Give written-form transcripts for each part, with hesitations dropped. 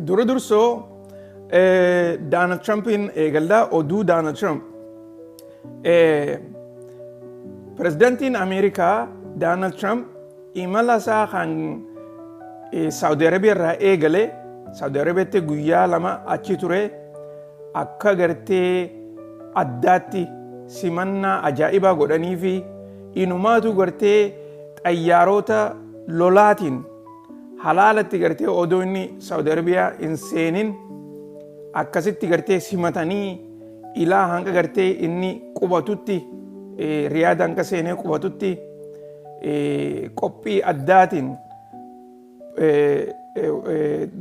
Dura dursoo Donald Trumpiin eegallaa, oduu Donald Trump. Pirezidantiin Ameerikaa Donald Trump imala isaa kan Saudi Arabiyaa irraa eegale, Saudi Arabiyaatti guyyaa 2 achi ture, akka gartee addaatti simannaa ajaa'ibaa godhanii fi inumaatu gartee xayyaarota lolaatiin halaalatti gartee odoo inni Saudi Arabiyaa hin seenin akkasitti gartee simatanii ilaa hanga gartee inni qubatutti, Riyaada hanga seenee qubatutti, qophii addaatiin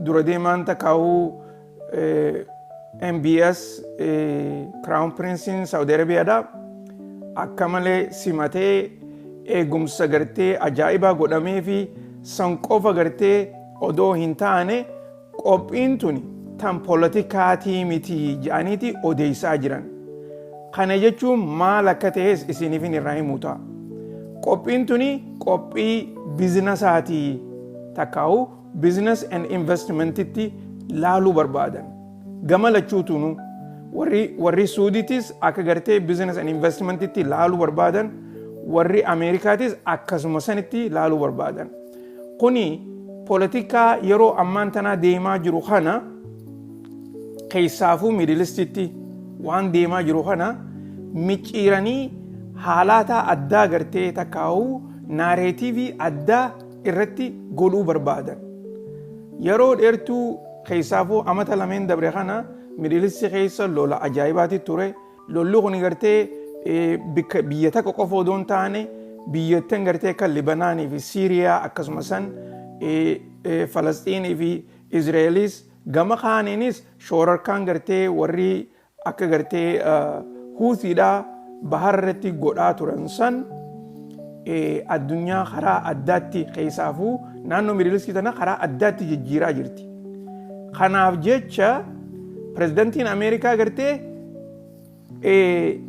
dura deemaan takkaa'uu MBS, Crown Princein Saudi Arabiyaadha, akka malee simatee eegumsa gartee ajaa'ibaa godhamee fi san qofa gartee odoo hin taane, qophiin tuni tan poolitikaatii miti jedhaniiti odeessaa jiran. Kana jechuun maal akka ta'es isiniifin irraa himuu ta'a. Qophiin tuni qophii businessaatii takkaa'u business and investmentitti laaluu barbaadan. Gama lachuutunu warri Suudiitis akka gartee business and investmentitti laaluu barbaadan, warri Ameerikaatis akkasuma sanitti laaluu barbaadan. Kuni poolitikaa yeroo ammaan tanaa deemaa jiru kana keessaafuu Middle Eastitti waan deemaa jiru kana micciiranii haalaataa addaa gartee takkaa'uu narrative addaa irratti godhuu barbaadan. Yeroo dheertuu keessaafuu amata lameen dabre kana Middle East keessa lola ajaa'ibaati ture. Lolli kun gartee biyya takka qofa odoo hin taane, biyyattan gartee akka Libanaanii fi Siiriyaa, akkasuma san Falasxiinii fi Izraelis, gama kaaniinis shoorarkaan gartee warri akka gartee Huuthiidhaa bahar irratti godhaa turan san addunyaa karaa addaatti, keessaafuu naannoo Middle East tana karaa addaatti jijjiiraa jirti. Kanaaf jecha pirezidantiin Ameerikaa gartee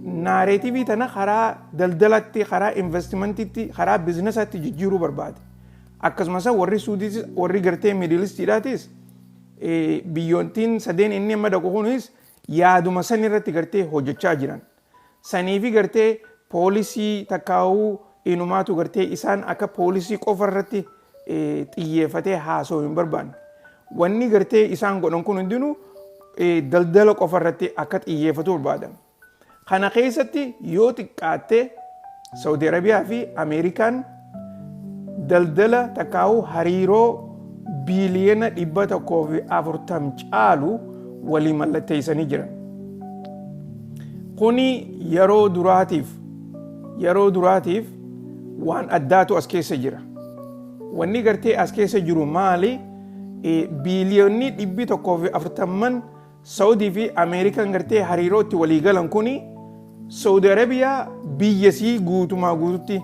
narrative tana karaa daldalatti, karaa investmentitti, karaa businessaatti jijjiiruu barbaade. Akkasumas warri Suudiitis, warri gartee Middle Eastiidhaatis, biyyoottiin sadeen inni amma dhaqu kunis yaaduma san irratti gartee hojjechaa jiran. Saniifi gartee poolisii takkaa'uu inumaatu gartee isaan akka poolisii qofa irratti xiyyeeffatee haasa'uu hin barbaanne. Wanni gartee isaan godhan kun hundinuu daldala qofa irratti akka xiyyeeffatu barbaadan. Kana keessatti yoo xiqqaatte Saudi Arabiyaa fi Ameerikaan daldala takkaa'uu hariiroo biiliyoona 140 caalu walii mallatteessanii jiran. Kuni yeroo duraatiif waan addaatu as keessa jira. Wanni gartee as keessa jiru maali? Biiliyoonni 140n Saudii fi Ameerikaan gartee hariiroo itti walii galan kuni Saudi Arabiyaa biyya sii guutumaa guututti,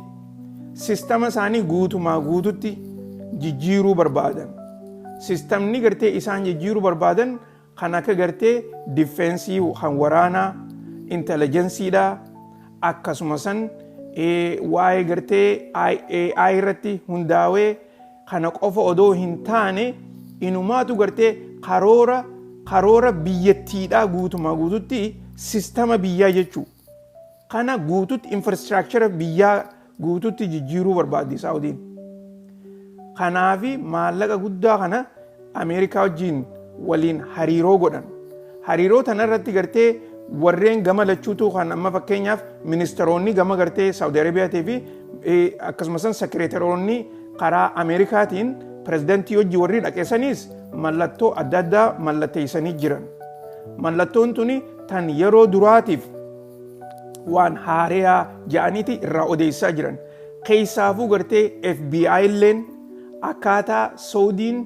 sistama isaanii guutumaa guututti jijjiiruu barbaadan. Sistamni gartee isaan jijjiiruu barbaadan kan akka gartee defense kan waraanaa, intelligenceiidha, akkasuma san waa'ee gartee AI irratti hundaa'ee, kana qofa odoo hin taane inumaatu gartee karoora biyyattiidhaa guutumaa guututti, sistama biyyaa jechuu. Kana guututti, infrastructure biyyaa guututti jijjiiruu barbaaddi Saawudiin. Kanaafi maallaqa guddaa kana Ameerikaa wajjin waliin hariiroo godhan. Hariiroo tanarratti gartee warreen gama lachuutu kan amma fakkeenyaaf ministeeronni gama gartee Saawudi Arabiyaatii fi akkasumas sekireetaroonni karaa Ameerikaatiin pirezidantii hojii warri dhaqeessanis mallattoo adda addaa mallatteessanii jiran. Mallattoon tuni tan yeroo duraatiif waan haareyaa ja'aniiti irraa odeessaa jiran. Keessaafuu gartee FBI illeen akkaataa Saudiin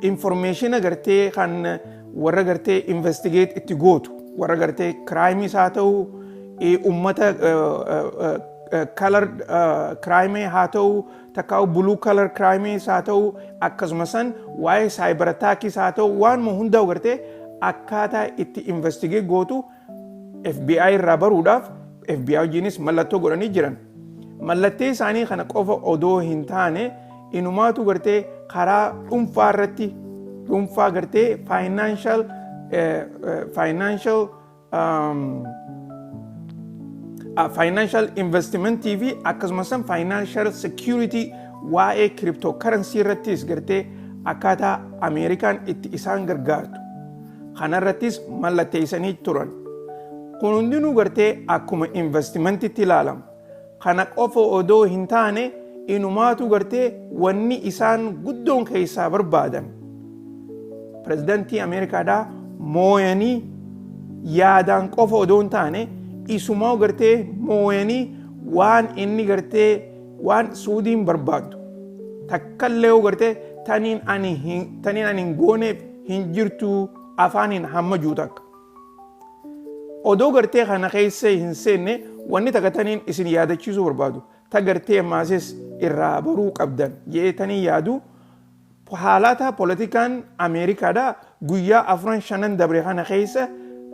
information gartee kan warra gartee investigate itti gootu, warra gartee crimeis haa ta'u, ummata color crime haa ta'u, takkaa blue color crimeis haa ta'u, akkasuma san waa'ee cyber attackis haa ta'u, waanuma hundaa gartee akkaataa itti investigate gootu FBI irraa baruudhaaf FBI wajjinis mallattoo godhanii jiran. Mallattee isaanii kana qofa odoo hin taane inumaatu gartee karaa dhuunfaa irratti Dhuunfaa gartee financial investmentii fi akkasumas financial security waa'ee cryptocurrency irrattis gartee akkaataa Ameerikaan itti isaan gargaartu kanarrattis mallatteessanii turan. Kun hundinuu gartee akkuma investmentitti ilaalama. Kana qofa odoo hin taane, inumaatu gartee wanni isaan guddoon keessaa barbaadan, pirezidantii Ameerikaadhaa mooyanii yaadaan qofa odoo hin taane, isumaa gartee mooyanii waan inni gartee waan Suudiin barbaaddu takkallee gartee taniin ani hin gooneef hin jirtu afaaniin hamma juu takka. Odoo gartee kana keessa hin seenne, wanni takka taniin isin yaadachiisuu barbaadu, ta gartee maasis irraa baruu qabdan jeetanii yaadu, haalata poolitikaan Ameerikaadhaa guyyaa afran shanan dabre kana keessa,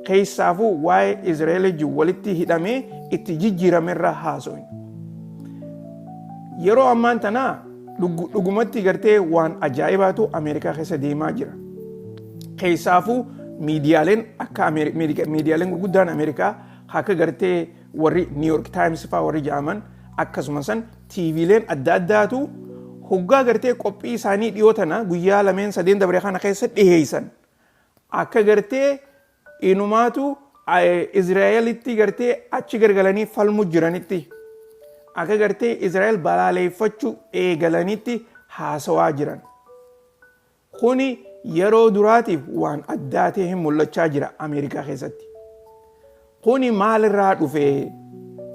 keessaafuu waa'ee Izraa'el wajjin walitti hidhamee itti jijjiiramerra haasofne. Yeroo ammaan tanaa dhugumatti gartee waan ajaa'ibaatu Ameerikaa keessa deemaa jira. Keessaafuu miidiyaaleen akka miidiyaaleen gurguddaan Ameerikaa akka gartee warri New York Times fa'aa warri jedhaman, akkasumas TVleen adda addaatu hoggaa gartee qophii isaanii dhiyoo tana guyyaa lameen sadeen dabre kana keessa dhiheessan, akka gartee inumaatu Izraa'elitti gartee achi gargalanii falmu jiranitti, akka gartee Izraa'el balaaleeffachuu eegalanitti haasawaa jiran. Kuni yeroo duraatiif waan addaa ta'e mul'achaa jira Ameerikaa keessatti. Kuni maalirraa dhufe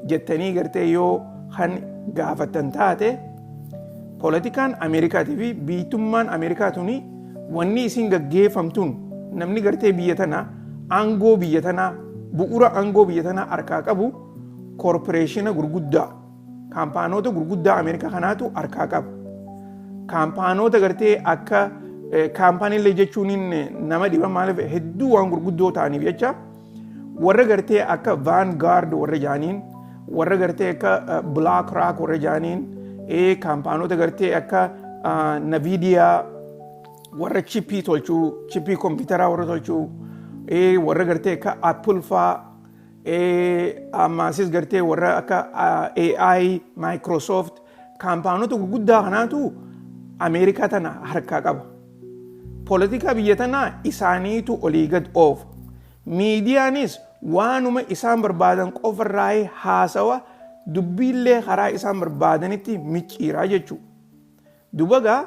jettanii gartee yoo kan gaafattan taate, poolitikaan Ameerikaatii fi biitummaan Ameerikaa tuni wanni isin gaggeeffamtuun, namni gartee biyya tanaa aangoo biyya tanaa, bu'uura aangoo biyya tanaa harkaa qabu koorporeeshina gurguddaa, kaampaanoota gurguddaa Ameerikaa kanaatu harkaa qaba. Kaampaanoota gartee akka kaampaaniilee jechuun nama dhiba, maaliif hedduu waan gurguddoo ta'aniif jecha, warra gartee akka Vanguard warra jaaniin, warra gartee akka BlackRock warra jaaniin, kaampaanoota gartee akka Nvidia warra chippii tolchuu, chippii kompiitaraa warra tolchuu, warra gartee akka Apple faa, ammaasis gartee warra akka AI, Microsoft, kaampaanota gurguddaa kanaatu Ameerikaa tana harkaa qaba. Poolitikaa biyya tanaa isaaniitu olii gad oofa. Miidiyaanis waanuma isaan barbaadan qofarraa haasawa, dubbiillee karaa isaan barbaadanitti micciiraa jechuudha. Dubagaa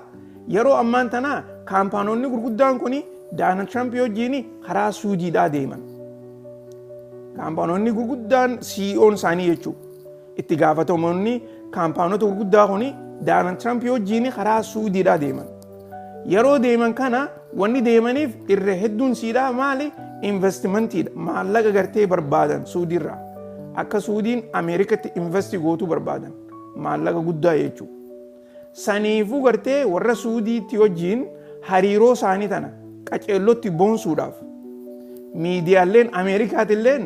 yeroo ammaan tanaa kaampaanonni gurguddaan kun Donald Trump wajjin karaa Suudiidhaa deeman. Kaampaanonni gurguddaan CEO'n isaanii jechuudha. Itti gaafatamoonni kaampaanota gurguddaa kun Donald Trump wajjin karaa Suudiidhaa deeman. Yeroo deeman kana wanni deemaniif irra hedduun siidhaa maali? Investmentiidha. Maallaqa gartee barbaadan Suudiirraa. Akka Suudiin Ameerikatti invest gootuu barbaadan. Maallaqa guddaa jechuudha. Saniifuu gartee warra Suudiitti wajjin hariiroo isaanii tana qaceellotti boonsuudhaaf miidiyaaleen Ameerikaatilleen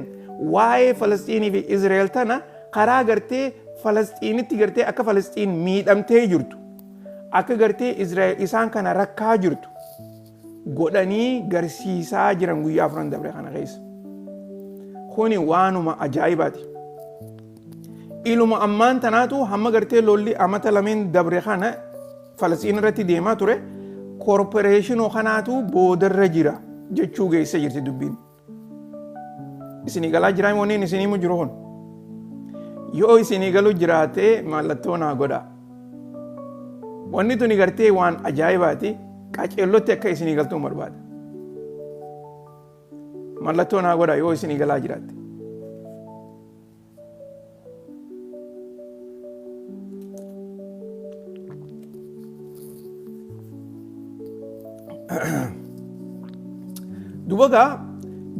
waa'ee Falasxiinii fi Izraa'el tana karaa gartee Falasxiinitti gartee akka Falasxiin miidhamtee jirtu, akka gartee Izraa'el isaan kana rakkaa jirtu godhanii garsiisaa jiran guyyaa afran dabre kana keessa. Kuni waanuma ajaa'ibaati. Iluma ammaan tanaatu hamma gartee lolli amata lameen dabre kana Falasxiin irratti deemaa ture koorporeeshinoo kanaatu boodarra jira jechuu geessee jirti dubbiin. Isinii galaa jiraa wanni isinii mu jiru kun? Yoo isinii galu jiraate mallattoo naa godhaa. Wanni tuni gartee waan ajaa'ibaati, qaceellotti akka isinii galtuun barbaada. Mallattoo naa godhaa yoo isinii galaa jiraatte. Dubagaa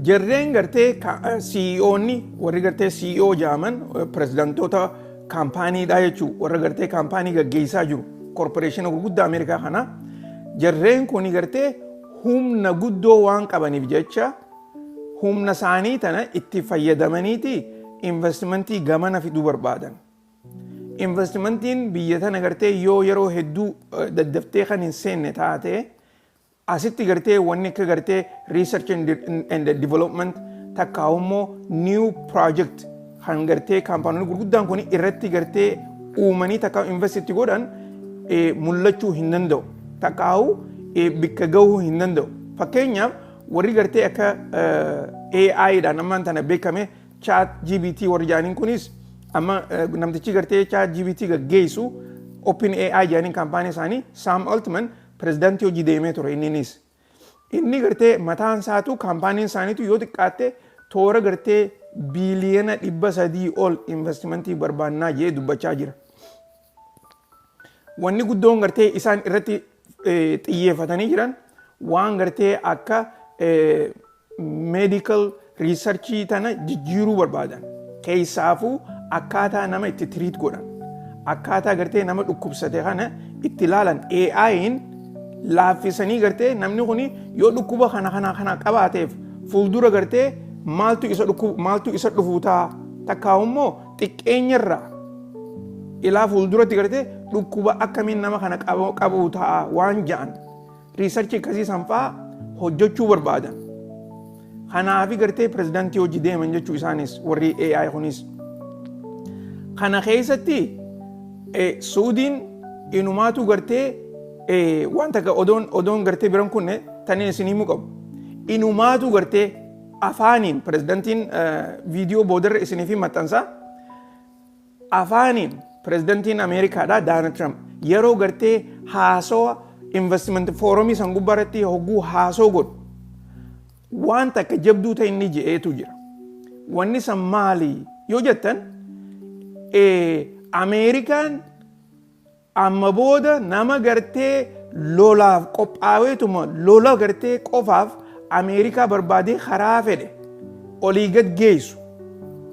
jarreen gartee CEO'nni, warri gartee CEO jedhaman, pirezidantoota kaampaaniidha jechuun warra gartee kaampaanii gaggeessaa jiru koorporeeshina gurguddaa Ameerikaa kana, jarreen kun gartee humna guddoo waan qabaniif jecha humna isaanii tana itti fayyadamaniiti investmentii gamana fiduu barbaadan. Investmentiin biyya tana gartee yoo yeroo hedduu daddaftee kan hin seenne taate Asitti gartee wanni akka gartee research and development takkaa immoo new project kan gartee kaampaanonni gurguddaan kun irratti gartee uumanii takkaa invest itti godhan mul'achuu hin danda'u. Takkaa'u bikka gahuu hin danda'u. Fakkeenyaaf, warri gartee akka AI dhaan ammaan tana beekame, Chat GPT warri jedhaniin kunis, amma namtichi gartee Chat GPT gaggeessu, Open AI jedhaniin kaampaanii isaanii, Sam Altman, pirezidaantii hojii deemee ture inninis. Inni gartee mataan isaatu kaampaaniin isaaniitu yoo xiqqaatte toora gartee biiliyoona 300 ol investimentii barbaannaa jee dubbachaa jira. Wanni guddoon gartee isaan irratti xiyyeeffatanii jiran waan gartee akka medical researchii tana jijjiiruu barbaadan. Keessaafuu akkaataa nama itti treat godhan. Akkaataa gartee nama dhukkubsate kana itti ilaalan AI'n laaffisanii, gartee namni kun yoo dhukkuba kana kana kana qabaateef fuuldura gartee maaltu isa dhukkubu, maaltu isa dhufuu ta'a, takkaa immoo xiqqeenyarraa ilaa fuulduratti gartee dhukkuba akkamiin nama kana qabu ta'a waan ja'an researchii akkasii san fa'aa hojjechuu barbaadan. Kanaafi gartee pirezidaantii hojii deeman jechuu isaanis warri AI kunis. Kana keessatti Suudiin inumaatu gartee waan takka odoon gartee biran kunne taniin isin himuu qabu. Inumaatu gartee afaaniin pirezidaantiin viidiyoo boodarra isiniif maxxansa. Afaaniin pirezidaantiin Ameerikaadha Donald Trump yeroo gartee haasawa investment forumii san gubbaarratti hogguu haasoo godhu waan takka jabduu ta'e inni je'eetu jira. Wanni san maali yoo jettan, Ameerikaan amma booda nama gartee lolaaf qophaa'eetuma lola gartee qofaaf Ameerikaa barbaadee karaa fedhe olii gad geessu,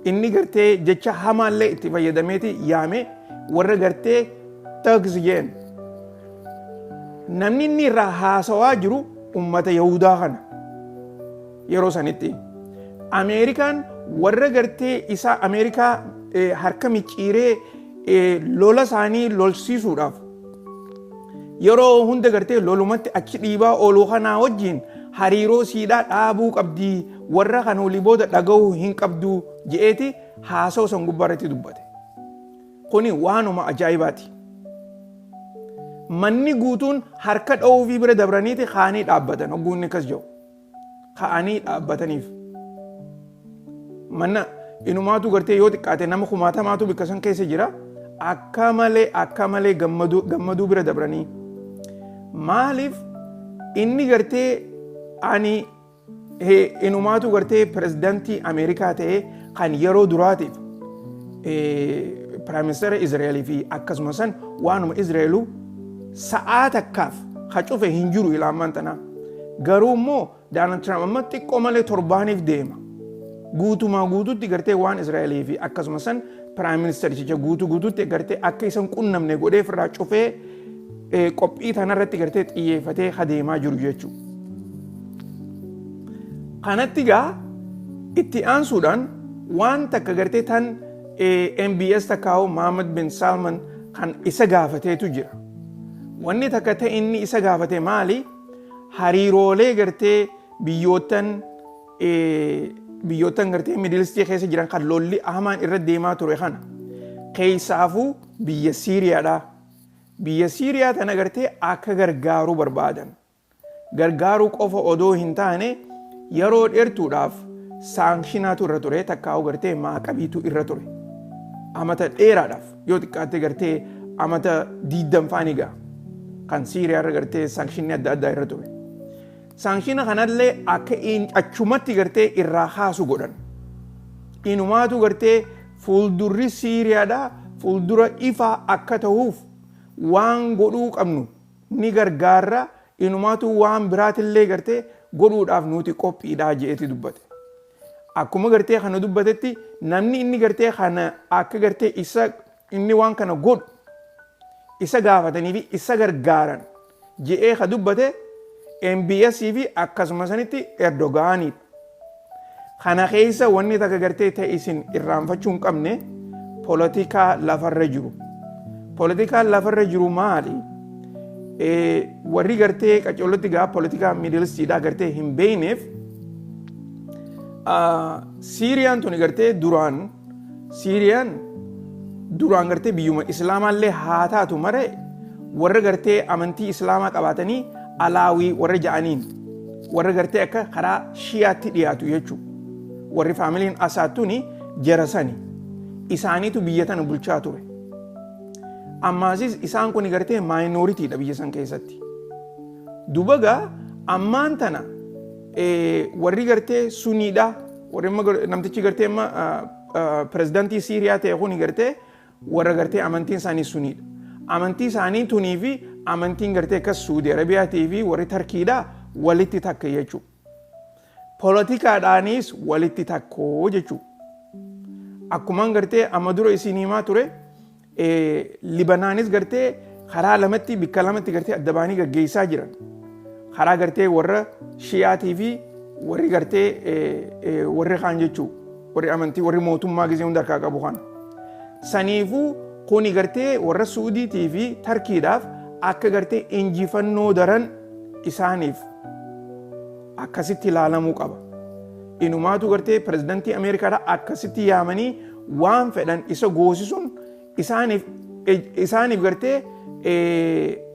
inni gartee jecha hamaallee itti fayyadameeti yaame, warra gartee thugs jeen. Namni inni irraa haasawaa jiru ummata Yahudaa kana yeroo sanitti. Ameerikaan warra gartee isaa Ameerikaa harka micciiree lola isaanii lolsiisuudhaaf yeroo hunda gartee lolumatti achi dhiibaa ooluu kanaa wajjin hariiroo siidhaa dhaabuu qabdii, warra kan olii booda dhagahuu hin qabdu je'eeti haasa'u san gubbaa irratti dubbate. Kuni waanuma ajaa'ibaati. Manni guutuun harka dha'uu fi bira dabraniiti kaanii dhaabbatan. Hogguu inni akkas jedhu ka'anii dhaabbataniif. Mana inumaatu gartee yoo xiqqaate nama kumaatamaatu bikka san keessa jira. Akka malee akka malee gammaduu bira dabranii. Maaliif inni gartee ani inumaatu gartee pirezidaantii Ameerikaa ta'ee kan yeroo duraatiif prime ministeera Izraa'elii fi akkasuma san waanuma Izraa'eluu sa'aa takkaaf ha cufe hin jiru ilaamaan tanaa. Garuu immoo Donald Trump amma xiqqoo malee torbaaniif deema. Guutumaa guututti gartee waan Izraa'elii fi akkasuma san prime ministericha guutuu guututti gartee akka isan qunnamne godhee ofirraa cufee qophii tanarratti gartee xiyyeeffatee adeemaa jiru jechuudha. Kanatti gaa itti aansuudhaan waan takka gartee tan MBS takkaa'u Mohammed bin Salman kan isa gaafateetu jira. Wanni takka ta'e inni isa gaafate maali? Hariiroolee gartee biyyoottan gartee Middle East keessa jiran kan lolli hamaan irra deemaa ture kana. Keessaafuu biyya Siiriyaadha. Biyya Siiriyaa tana gartee akka gargaaruu barbaadan. Gargaaruu qofa odoo hin taane, yeroo dheertuudhaaf sanctionaatu irra ture, takkaa'u gartee maaqabiitu irra ture. Amata dheeraadhaaf, yoo xiqqaatte gartee amata 20 faani ga'a. Kan Siiriyaa irra gartee sanctionni adda addaa irra ture. Sanctiona kanallee akka achumatti gartee irraa kaasu godhan. Inumaatu gartee fuuldurri Siiriyaadhaa fuuldura ifaa akka ta'uuf waan godhuu qabnu ni gargaarra, inumaatu waan biraatillee gartee godhuudhaaf nuti qophiidhaa je'eeti dubbate. Akkuma gartee kana dubbatetti, namni inni gartee kana akka gartee isa inni waan kana godhu isa gaafatanii fi isa gargaaran je'ee ka dubbate MBS fi akkasuma sanitti Erdogaaniidha. Kana keessa wanni takka gartee ta'e isin irraanfachuu hin qabne poolitikaa lafarra jiru. Poolitikaan lafarra jiru maali? Warri gartee qacoolotti gaa poolitikaa Middle Eastiidhaa gartee hin beekneef, Siiriyaan tuni gartee duraan, Siiriyaan duraan gartee biyyuma Islaamaallee haa taatu maree, warra gartee amantii Islaamaa qabaatanii Alaawii warra ja'aniin, warra gartee akka karaa Shiyaatti dhiyaatu jechuudha. Warri faamiliin Asaad tuni jara sani. Isaaniitu biyya tana bulchaa ture. Ammaasis isaan kun gartee minoritydha biyya san keessatti. Duba gaa ammaan tana warri gartee Suniidha. Warri namtichi gartee amma pirezidaantii Siiriyaa ta'e kun gartee warra gartee amantiin isaanii Suniidha. Amantii isaanii tunii fi amantiin gartee akka Suudi Arabiyaatii fi warri Tarkiidha walitti takka jechuudha. Poolitikaadhaanis walitti takkoo jechuudha. Akkumaan gartee amma dura isin himaa ture, Libanaanis gartee karaa lamatti, bikka lamatti gartee adda baanii gaggeessaa jiran. Karaa gartee warra Shi'aatii fi warri gartee warri kaan jechuudha. Warri amantii, warri mootummaa gisee hunda harkaa qabu kana. Saniifuu kuni gartee warra Suudiitii fi Tarkiidhaaf akka gartee injifannoo daran isaaniif akkasitti ilaalamuu qaba. Inumaatu gartee pirezidantii Ameerikaadhaa akkasitti yaamanii waan fedhan isa goosisuun isaaniif gartee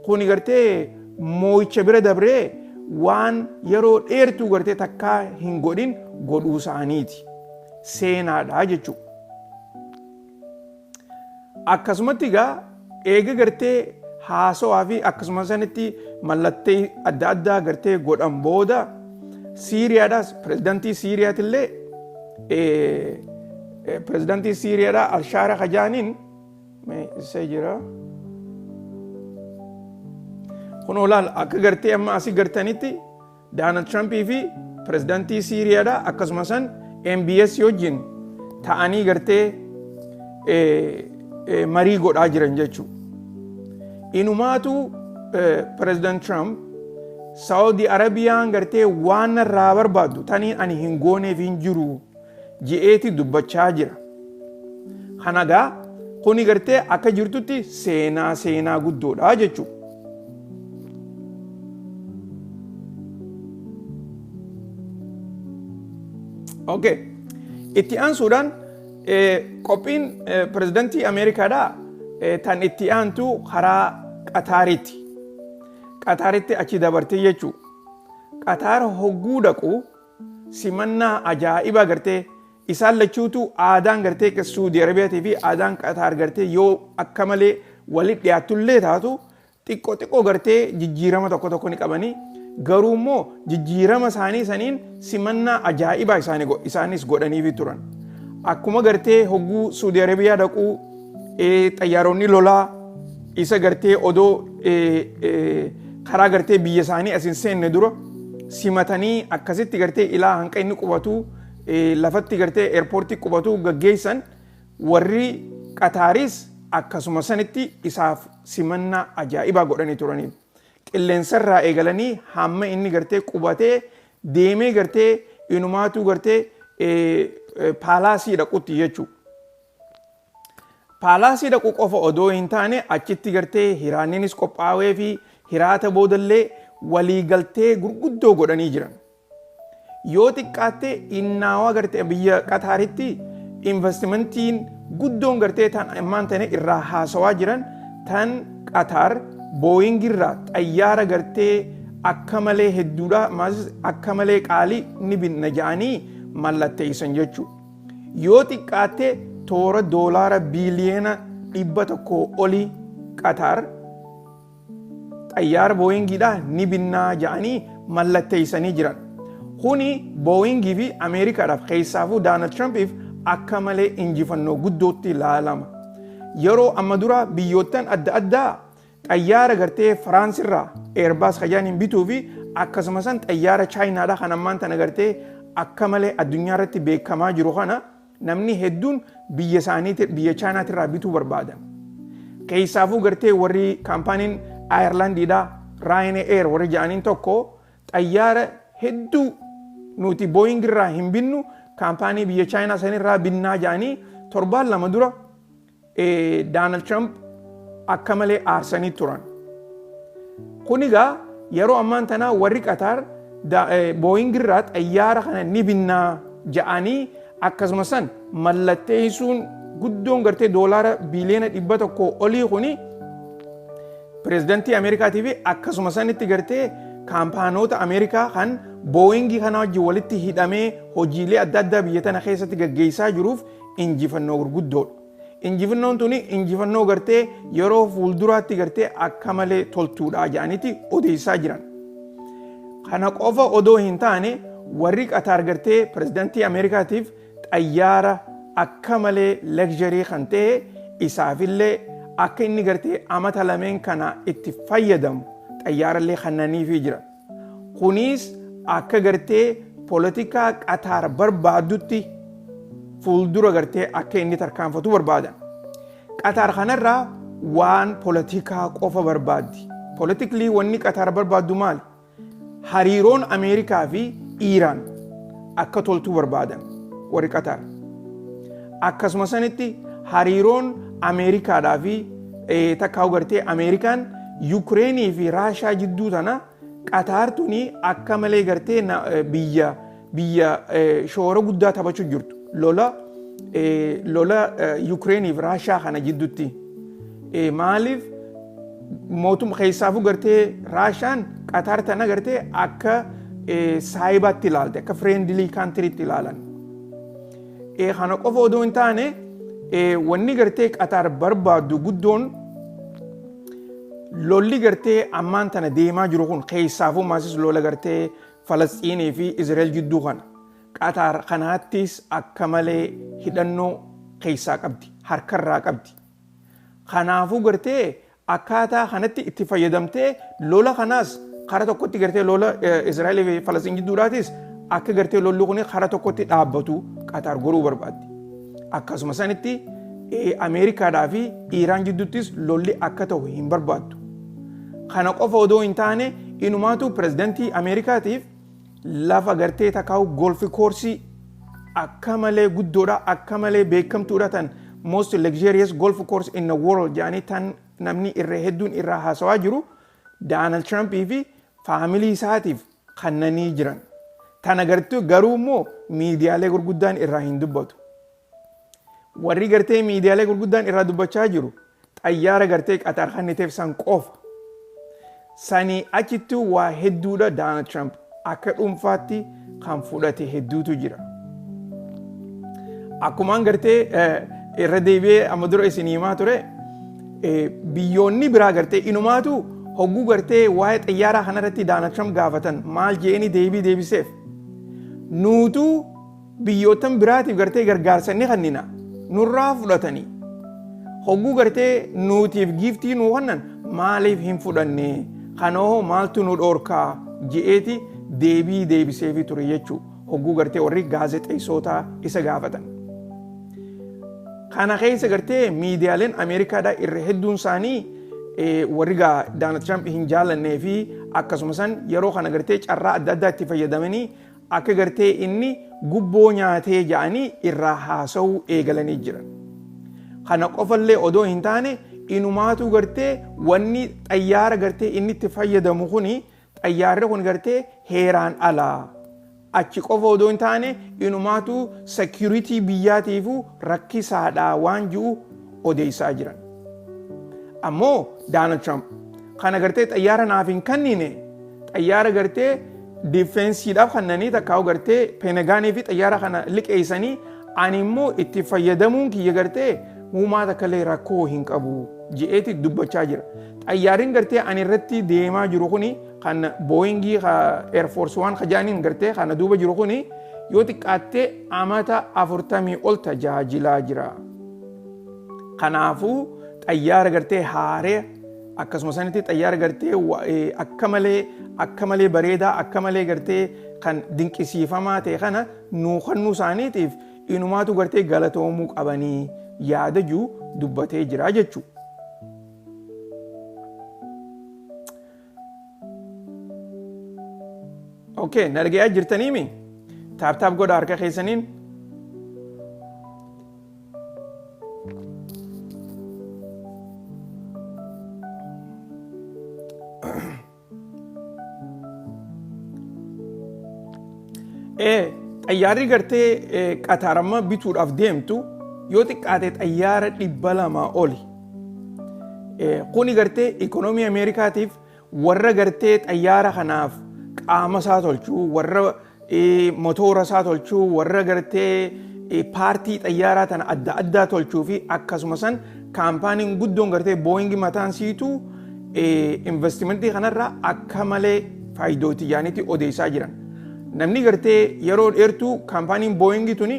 kuni gartee moo'icha bira dabree waan yeroo dheertuu gartee takkaa hin godhin godhuu isaaniiti. Seenaadha jechuudha. Akkasumatti egaa eega gartee haasawaa fi akkasuma sanitti mallattee adda addaa gartee godhan booda, Siiriyaadhaas pirezidantii Siiriyaatillee, pirezidantii Siiriyaadhaa Alshaara Kajaaniin isa jira. Kun olaal akka gartee amma asii gartanitti Donald Trumpii fi pirezidantii Siiriyaadhaa akkasuma san MBS wajjin ta'anii gartee marii godhaa jiran jechuudha. Inumaatu pireezidant Trump Saudi Arabiyaan gartee waan narraa barbaaddu tanii ani hin gooneef hin jiru je'eeti dubbachaa jira. Kanagaa kuni gartee akka jirtutti seenaa guddoodha jechuudha. Okay. Itti aansuudhaan qophiin pirezidantii Ameerikaadhaa tan itti aantu karaa Qataaritti. Qataaritti achi dabartee jechuudha. Qataar hogguu dhaqu simannaa ajaa'ibaa gartee isaan lachuutu aadaan gartee Suudi Arabiyaatii fi aadaan Qataar gartee yoo akka malee walitti dhiyaattullee taatu, xiqqoo xiqqoo gartee jijjiirama tokko tokko ni qabanii, garuu immoo jijjiirama isaanii saniin simannaa ajaa'ibaa isaanis godhaniifi turan. Akkuma gartee hogguu Suudi Arabiyaa dhaquu xayyaaronni lolaa isa gartee odoo karaa gartee biyya isaanii as hin seenne dura simatanii, akkasitti gartee ilaa hanqa inni qubatu lafatti gartee airportii qubatu gaggeessan, warri Qataaris akkasuma sanitti isaaf simannaa ajaa'ibaa godhanii turaniif. Qilleensarraa eegalanii hamma inni gartee qubatee deemee gartee inumaatuu gartee palaceii dhaqutti jechuudha. Palaceii dhaqu qofa odoo hin taane, achitti gartee hiraanninis qophaa'ee fi hiraata boodallee waliigaltee gurguddoo godhanii jiran. Yoo xiqqaatte innaawaa gartee biyya Qataaritti investmentiin guddoon gartee tan ammaan tane irraa haasawaa jiran, tan Qataar Boeing irraa xayyaara gartee akka malee hedduudha, akka malee qaalii ni binna ja'anii mallatteessan jechuudha. Yoo xiqqaatte toora $100 biiliyoona olii Qataar xayyaara Boeingiidhaa ni binnaa ja'anii mallatteessanii jiran. Kuni Boeingii fi Ameerikaadhaaf, keessaafuu Donald Trumpiif akka malee injifannoo guddootti ilaalama. Yeroo amma dura biyyoottan adda addaa xayyaara gartee Firaans irraa Airbus kajaaniin bituu fi akkasuma san xayyaara Chaayinaadhaa kan ammaan tana gartee akka malee addunyaa irratti beekamaa jiru kana namni hedduun biyya isaanii biyya Chaayinaatirraa bituu barbaadan. Keessaafuu gartee warri kaampaaniin Ayerlaandiidhaa Ryanair warri ja'aniin tokko xayyaara hedduu nuti Boeing irraa hin binnu, kaampaanii biyya Chaayinaa sanirraa binnaa ja'anii torbaan 2 dura Donald Trump akka malee aarsanii turan. Kun egaa yeroo ammaan tanaa warri Qataar Booying irraa xayyaara kana ni binnaa ja'anii akkasuma san mallatteessuun guddoon gartee doolaara biiliyoona 100 olii kuni pireezidantii Ameerikaatii fi akkasuma sanitti gartee kaampaanoota Ameerikaa kan Booyingii kana wajjin walitti hidhamee hojiilee adda addaa biyya tana keessatti gaggeessaa jiruuf injifannoo gurguddoodha. Injifannoon tuni injifannoo gartee yeroo fuulduraatti gartee akka malee toltuudha jedhaniiti odeessaa jiran. Kana qofa odoo hin taane, warri Qataar gartee pirezidantii Ameerikaatiif xayyaara akka malee luxury kan ta'e isaafillee akka inni gartee amata lameen kana itti fayyadamu xayyaarallee kannaniifii jira. Kunis akka gartee polotikaa Qataar barbaaddutti fuuldura gartee akka inni tarkaanfatu barbaadan. Qataar kanarraa waan polotikaa qofa barbaaddi. Politically wanni Qataar barbaaddu maali? Hariiroon Ameerikaa fi Iiraan akka toltuu barbaadan warri Qataar. Akkasuma sanitti hariiroon Ameerikaadhaa fi takkaa'u gartee Ameerikaan Yukireenii fi Raashaa jidduu tana Qataar tuni akka malee gartee biyya shoora guddaa taphachuu jirtu. Lola Yukireenii fi Raashaa kana jidduutti. Maaliif mootum keessaafuu gartee Raashaan Qataar tana gartee akka saayibaatti ilaalte, akka friendly countryitti ilaalan. Kana qofa odoo hin taane, wanni gartee Qataar barbaaddu guddoon lolli gartee ammaan tana deemaa jiru kun, keessaafuu maasis lola gartee Falasxiinii fi Izrael jidduu kana. Qataar kanaattis akka malee hidhannoo keessaa qabdi, harkarraa qabdi. Kanaafuu gartee akkaataa kanatti itti fayyadamtee lola kanaas kara tokkotti gartee lola Israa'elii fi Falasxiin jidduudhaatis akka gartee lolli kun kara tokkotti dhaabbatu Qataar godhuu barbaaddi. Akkasuma sanitti Ameerikaadhaa fi Iiraan jidduuttis lolli akka ta'u hin barbaaddu. Kana qofa odoo hin taane, inumaatu pirezidantii Ameerikaatiif lafa gartee takkaa'u golf course akka malee guddoodha, akka malee beekamtuudha, tan most luxurious golf course in the world jedhanii tan namni irra hedduun irraa haasawaa jiru Donald Trumpii fi family isaatiif kannanii jiran. Tana gartuu garuu immoo miidiyaalee gurguddaan irraa hin dubbatu. Warri gartee miidiyaalee gurguddaan irraa dubbachaa jiru xayyaara gartee Qatar kanniteef san qofa. Sanii achitti waa hedduudha Donald Trump akka dhuunfaatti kan fudhate hedduutu jira. Akkumaan gartee irra deebi'ee amma dura isin himaa ture, biyyoonni biraa gartee inumaatu hogguu gartee waa'ee xayyaaraa kanarratti Donald Trump gaafatan maal je'anii deebii deebiseef. Nuutuu biyyootan biraatiif gartee gargaarsa ni kennina, nurraa fudhatanii. Hogguu gartee nuutiif gift nuu kennan maaliif hin fudhanne, kanoo maaltu nu dhoorkaa je'eeti deebii deebiseefii ture jechuu hogguu gartee warri gaazexeessootaa isa gaafatan. Kana keessa gartee miidiyaaleen Ameerikaadhaa irra hedduun isaanii warri gaa Donald Trump hin jaallannee fi akkasuma san yeroo kana gartee carraa adda addaa itti fayyadamanii akka gartee inni gubboo nyaatee ja'anii irraa haasa'uu eegalanii jiran. Kana qofallee odoo hin taane, inumaatu gartee wanni xayyaara gartee inni itti fayyadamu kuni, xayyaarri kun gartee heeraan alaa. Achi qofa odoo hin taane, inumaatu security biyyaatiifuu rakkisaadha waan ji'u odeessaa jiran. Ammoo Donald Trump kana gartee xayyaara naaf hin kennine, xayyaara gartee defenseiidhaaf kannanii takkaa'u gartee Pentagonii fi xayyaara kana liqeessanii, ani immoo itti fayyadamuun kiyya gartee uumaa takka illee rakkoo hin qabu je'eeti dubbachaa jira. Xayyaarri gartee ani irratti deemaa jiru kuni kan Boeingii Air Force One kajaaniin gartee kana duuba jiru kuni yoo xiqqaattee amata 40 ol tajaajilaa jira. Kanaafuu xayyaara gartee haaree, akkasuma sanitti xayyaara gartee akka malee bareedaa, akka malee gartee kan dinqisiifamaa ta'e kana nuu kennuu isaaniitiif inumaatu gartee galatoomuu qabanii yaada jiru dubbatee jira jechuudha. Okay, na dhagayaa jirtaniimi? Tap tap godha harka keessaniin. Xayyaarri gartee Qataar amma bituudhaaf deemtu yoo xiqqaate xayyaara 200 oli. Kuni gartee ikonoomii Ameerikaatiif warra gartee xayyaara kanaaf qaama isaa tolchuu, warra motoora isaa tolchuu, warra gartee paartii xayyaaraa tana adda addaa tolchuu fi akkasuma san kaampaaniin guddoon gartee Booyingi mataan siitu investimentii kanarraa akka malee faayidooti yaanitti odeessaa jiran. Namni gartee yeroo dheertuu kaampaaniin Booyingi tuni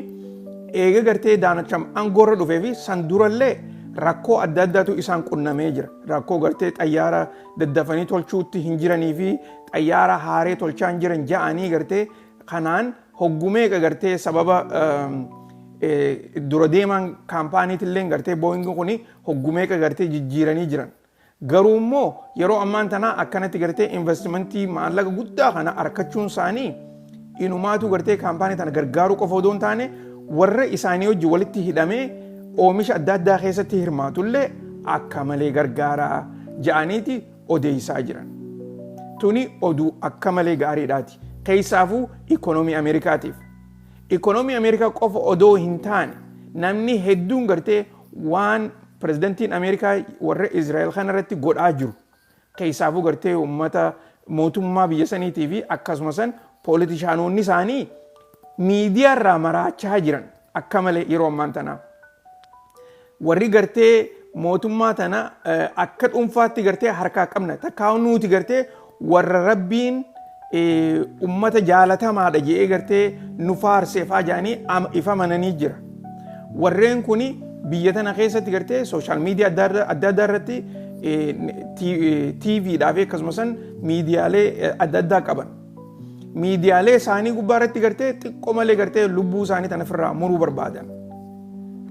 eega gartee Donald Trump aangoorra dhufee fi san durallee rakkoo adda addaatu isaan qunnamee jira. Rakkoo gartee xayyaara daddafanii tolchuutti hin jiranii fi xayyaara haaree tolchaa hin jiran ja'anii gartee kanaan hoggumeeqa gartee sababa dura deemaan kaampaaniitillee gartee Booyingi kuni hoggumeeqa gartee jijjiiranii jiran. Garuu immoo yeroo ammaan tanaa akkanatti gartee investimentii maallaqa guddaa kana argachuun isaanii inumaatu gartee kaampaanii tana gargaaruu qofa odoo hin taane, warra isaanii wajjin walitti hidhamee oomisha adda addaa keessatti hirmaatullee akka malee gargaaraa ja'aniiti odeessaa jiran. Tuni oduu akka malee gaariidhaati. Keessaafuu ikonoomii Ameerikaatiif. Ikonoomii Ameerikaa qofa odoo hin taane, namni hedduun gartee waan pirezidantiin Ameerikaa warra Israa'el kanarratti godhaa jiru, keessaafuu gartee uummata mootummaa biyya saniitii fi akkasuma san pooolitishaanonni isaanii miidiyaa irraa maraachaa jiran akka malee yeroo ammaan tanaa. Warri gartee mootummaa tana akka dhuunfaatti gartee harkaa qabna, takkaa nuti gartee warra Rabbiin ummata jaalatamaadha jedhee gartee nu faarsee faa jedhanii ifa mananii jira. Warreen kuni biyya tana keessatti gartee social media adda addaa irratti, TVdhaa fi akkasumas miidiyaalee adda addaa qaban. Miidiyaalee isaanii gubbaa irratti gartee xiqqoo malee gartee lubbuu isaanii tana ofirraa muruu barbaadan.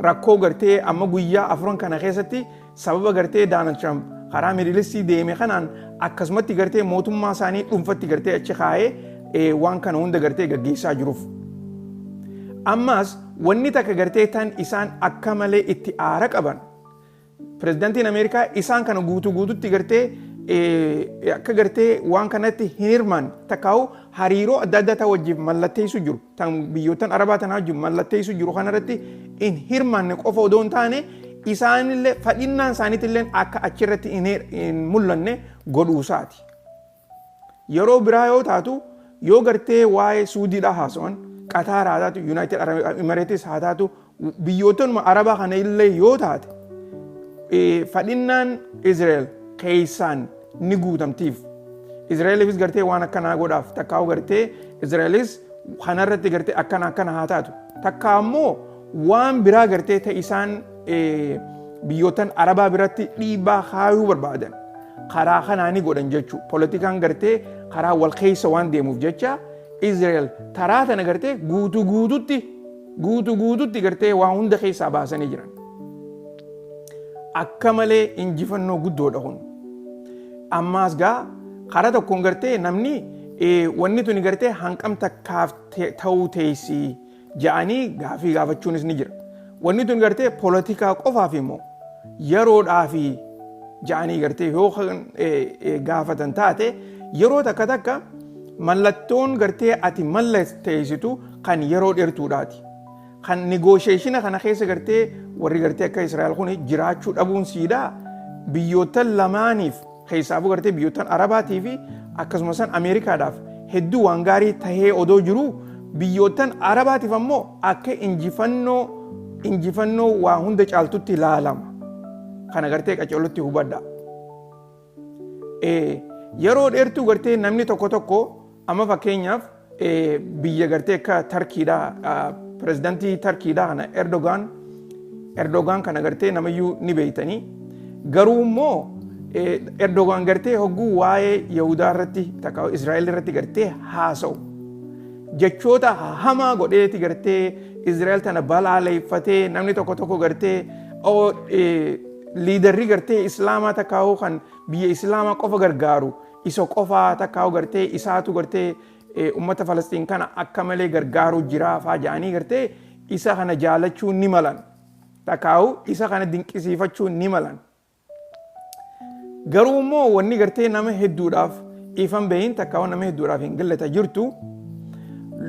Rakkoo gartee amma guyyaa 4 kana keessatti sababa gartee Donald Trump karaa Middle Eastii deeme kanaan akkasumatti gartee mootummaa isaanii dhuunfatti gartee achi kaa'ee waan kana hunda gartee gaggeessaa jiruuf. Ammas wanni takka gartee tan isaan akka malee itti aara qaban, pirezidaantiin Ameerikaa isaan kana guutuu guututti gartee akka gartee waan kanatti hin hirmaanne, takkaa'u hariiroo adda addaa ta'an wajjin mallatteessu jiru, tan biyyoottan Arabaa tanaa wajjin mallatteessu jiru kanarratti hin hirmaanne qofa odoo hin taane, isaanillee fadhinnaan isaaniitillee akka achirratti hin mul'anne godhuusaati. Yeroo biraa yoo taatu, yoo gartee waa'ee Suudiidhaa haasawan, Qataar haa taatu, United Arab Emirates haa taatu, biyyoottanuma Arabaa kana illee yoo taate, fadhinnaan Israa'el keessaan ni guutamtiif. Israa'eliifis gartee waan akkanaa godhaaf, takkaa'u gartee Israa'elis kanarratti gartee akkana akkana haa taatu. Takka ammoo waan biraa gartee ta'e isaan biyyoottan Arabaa biratti dhiibbaa kaayuu barbaadan karaa kanaa ni godhan jechuudha. Poolitikaan gartee karaa wal keessa waan deemuuf jecha Israa'el taraa tana gartee guutuu guututti guutuu guututti gartee waa hunda keessaa baasanii jiran. Akka malee injifannoo guddoodha kun. Ammaas gaa karaa tokkoon gartee namni wanni tuni gartee hanqam takkaaf ta'uu teessii ja'anii gaafii gaafachuunis ni jira. Wanni tun gartee poolitikaa qofaaf immoo yeroodhaafi ja'anii gartee yoo gaafatan taate, yeroo takka takka mallattoon gartee ati mallatteessitu kan yeroo dheertuudhaati. Kan negotiation kana keessa gartee warri gartee akka Israa'el kun jiraachuu dhabuun siidhaa biyyoottan lamaaniif, keessaafuu gartee biyyoottan Arabaatii fi akkasumas Ameerikaadhaaf hedduu waan gaarii tahee odoo jiru, biyyoottan Arabaatiif ammoo akka injifannoo waa hunda caaltutti ilaalama. Kana gartee qaceellotti hubadha. Yeroo dheertuu gartee namni tokko tokko amma fakkeenyaaf biyya gartee akka Tarkiidhaa, pirezidantii Tarkiidhaa kana Erdogaan kana gartee namayyuu ni beeytanii. Garuu immoo Erdogaan gartee hogguu waa'ee Yahudaa irratti takka Israa'el irratti gartee haasa'u, jechoota hamaa godheeti gartee Israa'el tana balaaleeffatee, namni tokko tokko gartee leaderri gartee Islaamaa takkaa'uu kan biyya Islaamaa qofa gargaaru isa qofaa, takkaa'u gartee isaatu gartee ummata Falastiin kana akka malee gargaaru jira faa jedhanii gartee isa kana jaalachuu ni malan. Takkaa'u isa kana dinqisiifachuu ni malan. Garuu immoo wanni gartee nama hedduudhaaf ifan bahin, takkaa'u nama hedduudhaaf hin gallata jirtu,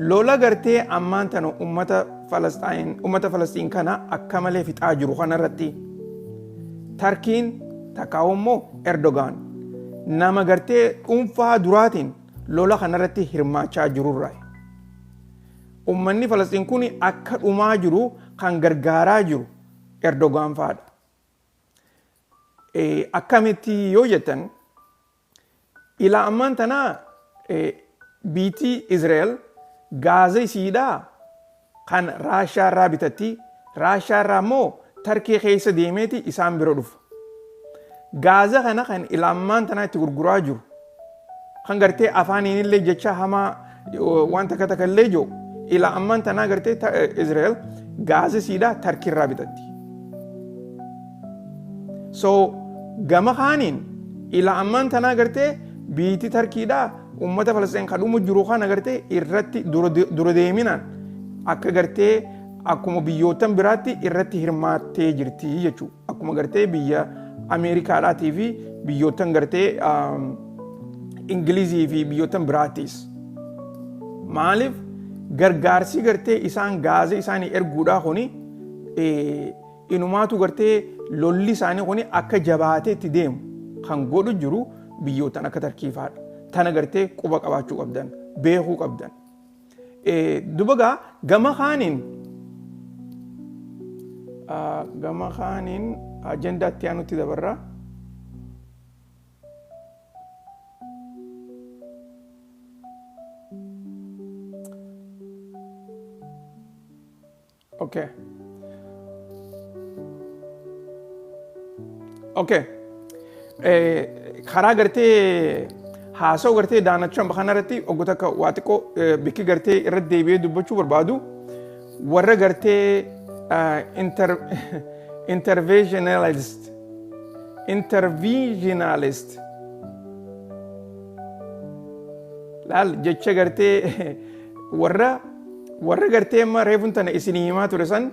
Lola gartee ammaan tana ummata Falastiin kana akka malee fixaa jiru kanarratti Tarkiin takkaa'u immoo Erdogaan nama gartee dhuunfaa duraatiin lola kanarratti hirmaachaa jirurraa. Ummanni Falastiin kun akka dhumaa jiru kan gargaaraa jiru Erdogaan fa'aadha. Akkamitti yoo jettan, ilaa ammaan tanaa biitii Israa'el gaaza isiidhaa kan Raashaa irraa bitatti, Raashaa irraa immoo Tarkii keessa deemeeti isaan bira dhufa. Gaaza kana kan ilaa ammaan tanaa itti gurguraa jiru, kan gartee afaaniin illee jecha hamaa waan takka takka illee jiru, ilaa ammaan tanaa gartee Israa'el gaaza isiidhaa Tarkii irraa bitatti. So gama kaaniin ilaa ammaan tanaa gartee biitii Tarkiidhaa ummata Falastiin kan dhumu jiru kana gartee irratti dura deeminaan akka gartee akkuma biyyoottan biraatti irratti hirmaattee jirti jechuudha. Akkuma gartee biyya Ameerikaadhaatii fi biyyoottan gartee Ingilizii fi biyyoottan biraattis. Maaliif gargaarsi gartee isaan gaaza isaanii erguudhaa kuni inumaatu gartee lolli isaanii kuni akka jabaatee itti deemu kan godhu jiru biyyootan akka Tarkiifaadha. Tana gartee quba qabaachuu qabdan, beekuu qabdan. Duba gaa gama kaaniin ajandaa itti aanutti dabarra. Okay. Karaa gartee haasa'u gartee Donald Trump kanarratti oggu takka waa xiqqoo bikki gartee irratti deebi'ee dubbachuu barbaadu, warra gartee interventionalist laal jecha gartee warra gartee amma reefun tana isinii himaa ture san,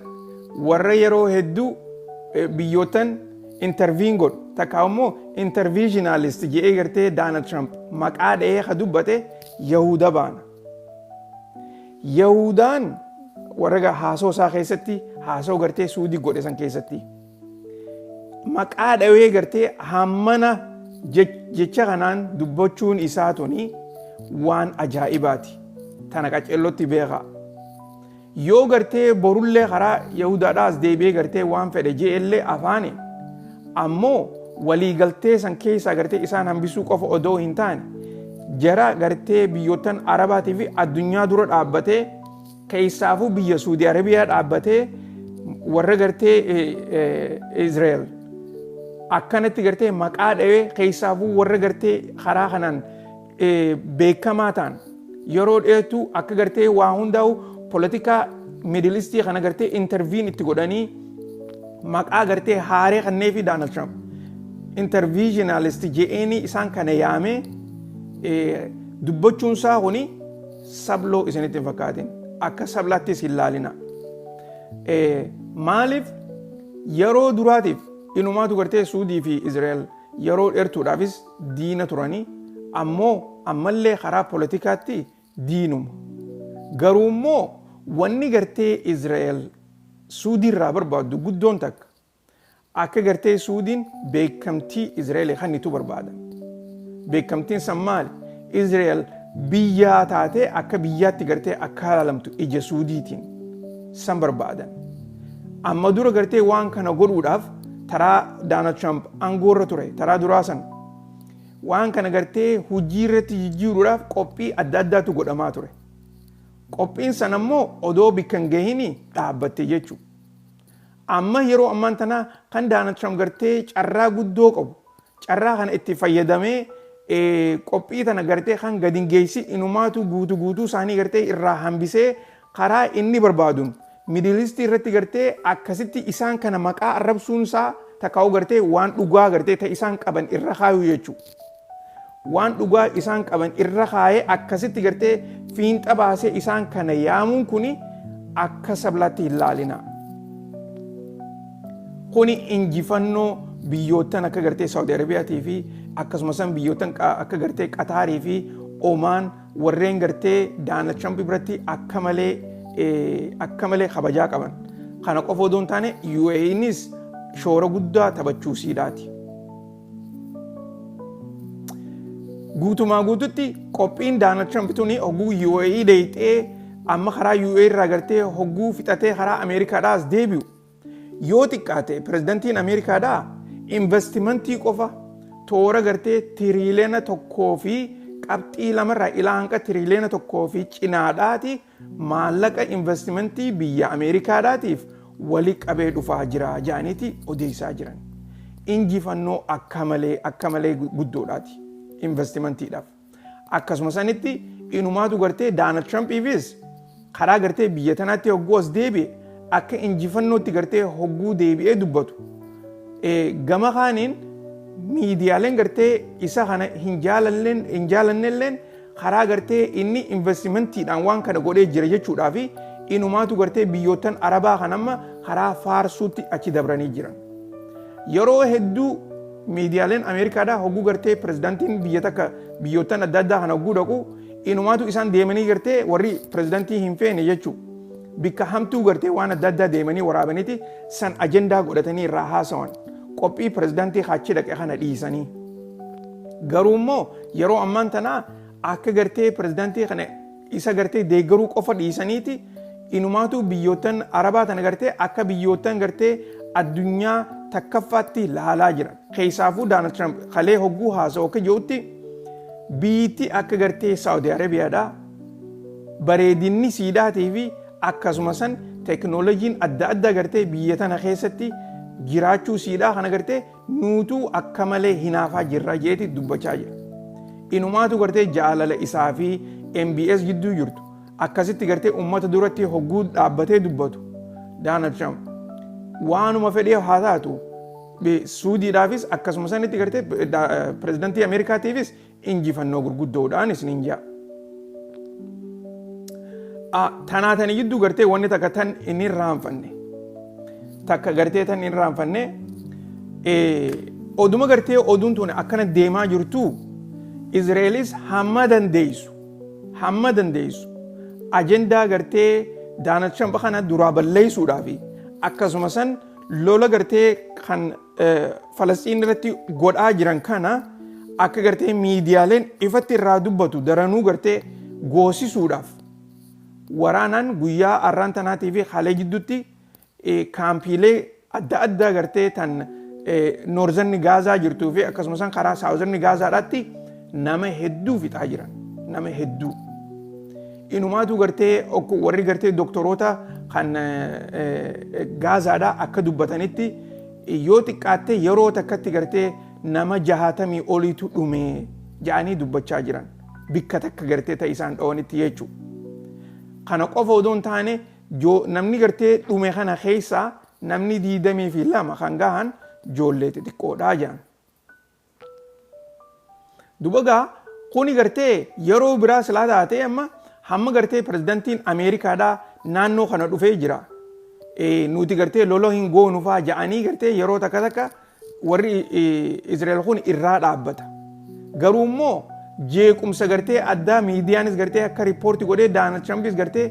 warra yeroo hedduu biyyootan intervene godhu takka immoo interventionalist jedhee gartee Donald Trump maqaa dhahee ka dubbate Yahuda baana. Yahudaan warra haasoo isaa keessatti, haasoo gartee Suudii godhe san keessatti maqaa dhawee gartee hammana jecha kanaan dubbachuun isaa tuni waan ajaa'ibaati. Tana qaceellotti beekaa. Yoo gartee borullee karaa Yahudaadhaas deebi'ee gartee waan fedhe je'ellee afaani ammoo waliigaltee san keessaa gartee isaan hambisuu qofa odoo hin taane, jara gartee biyyoottan Arabaatii fi addunyaa dura dhaabbatee, keessaafuu biyya Suudi Arabiyaa dhaabbatee, warra gartee Israa'el akkanatti gartee maqaa dhawee, keessaafuu warra gartee karaa kanaan beekamaa ta'an, yeroo dheertuu akka gartee waa hundaa'u poolitikaa Middle Eastii kana gartee intervene itti godhanii maqaa gartee haaree kannee fi Donald Trump interventionalist je'eeni isaan kana yaamee dubbachuun isaa kuni sabloo isinitti hin fakkaatin, akka sablaattis hin laalina. Maaliif yeroo duraatiif inumaatu gartee Suudii fi Israa'el yeroo dheertuudhaafis diina turanii, ammoo ammallee karaa poolitikaatti diinuma. Garuu immoo wanni gartee Israa'el Suudii irraa barbaaddu guddoon takka akka gartee Suudiin beekamtii Israa'el kennitu barbaadan. Beekamtiin san maali? Israa'el biyyaa taatee akka biyyaatti gartee akka ilaalamtu ija Suudiitiin san barbaadan. Amma dura gartee waan kana godhuudhaaf taraa Donald Trump aangoorra ture, taraa duraa san waan kana gartee hojii irratti jijjiiruudhaaf qophii adda addaatu godhamaa ture. Qophiin san ammoo odoo bikka hin gahini dhaabbatte jechuudha. Amma yeroo ammaan tanaa kan Donald Trump gartee carraa guddoo qabu, carraa kana itti fayyadamee qophii tana gartee kan gadi hin geessi, inumaatu guutuu guutuu isaanii gartee irraa hambisee karaa inni barbaaduun Middle Eastii irratti gartee akkasitti isaan kana maqaa arrabsuun isaa takkaa'u gartee waan dhugaa gartee ta isaan qaban irra kaayuu jechuudha. Waan dhugaa isaan qaban irra kaayee akkasitti gartee fiinxa baasee isaan kana yaamuun kuni akka sablaatti hin laalina. Kuni injifannoo biyyoottan akka gartee Saudi Arabiyaatii fi akkasumas biyyoottan akka gartee Qataarii fi Omaan warreen gartee Donald Trump biratti akka malee kabajaa qaban. Kana qofa odoo hin taane, UAEnis shoora guddaa taphachuu siidhaati. Guutumaa guututti qophiin Donald Trump tuni hogguu UAE deeyxee, amma karaa UAE irraa gartee hogguu fixatee karaa Ameerikaadhaas deebi'u, yoo xiqqaate pirezidantiin Ameerikaadhaa investimentii qofa toora gartee tiriiliyoona 1.2rraa ilaa hanqa tiriiliyoona tokkoo fi cinaadhaati maallaqa investimentii biyya Ameerikaadhaatiif wali qabee dhufaa jira jedhaniiti odeessaa jiran. Injifannoo akka malee akka malee guddoodhaati investimentiidhaaf. Akkasuma sanitti inumaatu gartee Donald Trumpiifis karaa gartee biyya tanaatti hogguu as deebi'e akka injifannootti gartee hogguu deebi'ee dubbatu. Gama kaaniin miidiyaaleen gartee isa kana hin jaalannelleen karaa gartee inni investimentiidhaan waan kana godhee jira jechuudhaa fi inumaatu gartee biyyoottan Arabaa kan amma karaa faarsuutti achi dabranii jiran. Yeroo hedduu miidiyaaleen Ameerikaadhaa hogguu gartee pirezidaantiin biyya takka biyyoottan adda addaa kana hogguu dhaqu, inumaatu isaan deemanii gartee warri pirezidaantii hin feene jechuu bikka hamtuu gartee waan adda addaa deemanii waraabaniiti san ajandaa godhatanii irraa haasawan, qophii pirezidaantii achi dhaqe kana dhiisanii. Garuu immoo yeroo ammaan tanaa akka gartee pirezidaantii kana isa gartee deeggaruu qofa dhiisaniiti, inumaatu biyyoottan Arabaa tana gartee akka biyyoottan gartee addunyaa takkaffaatti laalaa jiran. Keessaafuu Donald Trump kalee hogguu haasa'u akka jirutti, biitti akka gartee Saudi Arabiyaadhaa bareedinni siidhaatii fi akkasuma san teeknooloojiin adda addaa gartee biyya tana keessatti jiraachuu siidhaa kana gartee nuutuu akka malee hinaafaa jirra jeeti dubbachaa jira. Inumaatu gartee jaalala isaa fi MBS gidduu jirtu akkasitti gartee uummata duratti hogguu dhaabbatee dubbatu Donald Trump, waanuma fedhee haa taatu, Suudiidhaafis akkasuma sanitti gartee pirezidantii Ameerikaatiifis injifannoo gurguddoodhaan isiniin jaa. Tanaatanii gidduu gartee wanni takka tan inni irraanfanne, takka gartee tan inni irraanfanne, oduma gartee oduun tun akkana deemaa jirtu, Izraelis hamma dandeessu ajendaa gartee Donald Trump kana duraa balleessuudhaaf, akkasuma san lola gartee kan Falasxiin irratti godhaa jiran kana akka gartee miidiyaaleen ifatti irraa dubbatu daranuu gartee goosisuudhaaf, waraanaan guyyaa arraan tanaatii fi halee jidduutti kaampiilee adda addaa gartee tan northern Gaazaa jirtuu fi akkasumas karaa southern Gaazaadhaatti nama hedduu fixaa jiran, nama hedduu. Inumaatu gartee warri gartee doktoroota kan Gaazaadhaa akka dubbatanitti, yoo xiqqaatte yeroo takkatti gartee nama 60 oliitu dhume jedhanii dubbachaa jiran, bikka takka gartee ta'e isaan dhawanitti jechuudha. Kana qofa odoo hin taane, namni gartee dhume kana keessaa namni 22 kan gahan ijoollee xixiqqoodhaa jedhan. Duba gaa kuni gartee yeroo biraa silaa taatee, amma hamma gartee pirezidantiin Ameerikaadhaa naannoo kana dhufee jira. Nuti gartee lola hin goonu faa ja'anii gartee yeroo takka takka warri Israa'el kun irraa dhaabbata. Garuu immoo jeequmsa gartee addaa miidiyaanis gartee akka riippoortii godhee Donald Trumpis gartee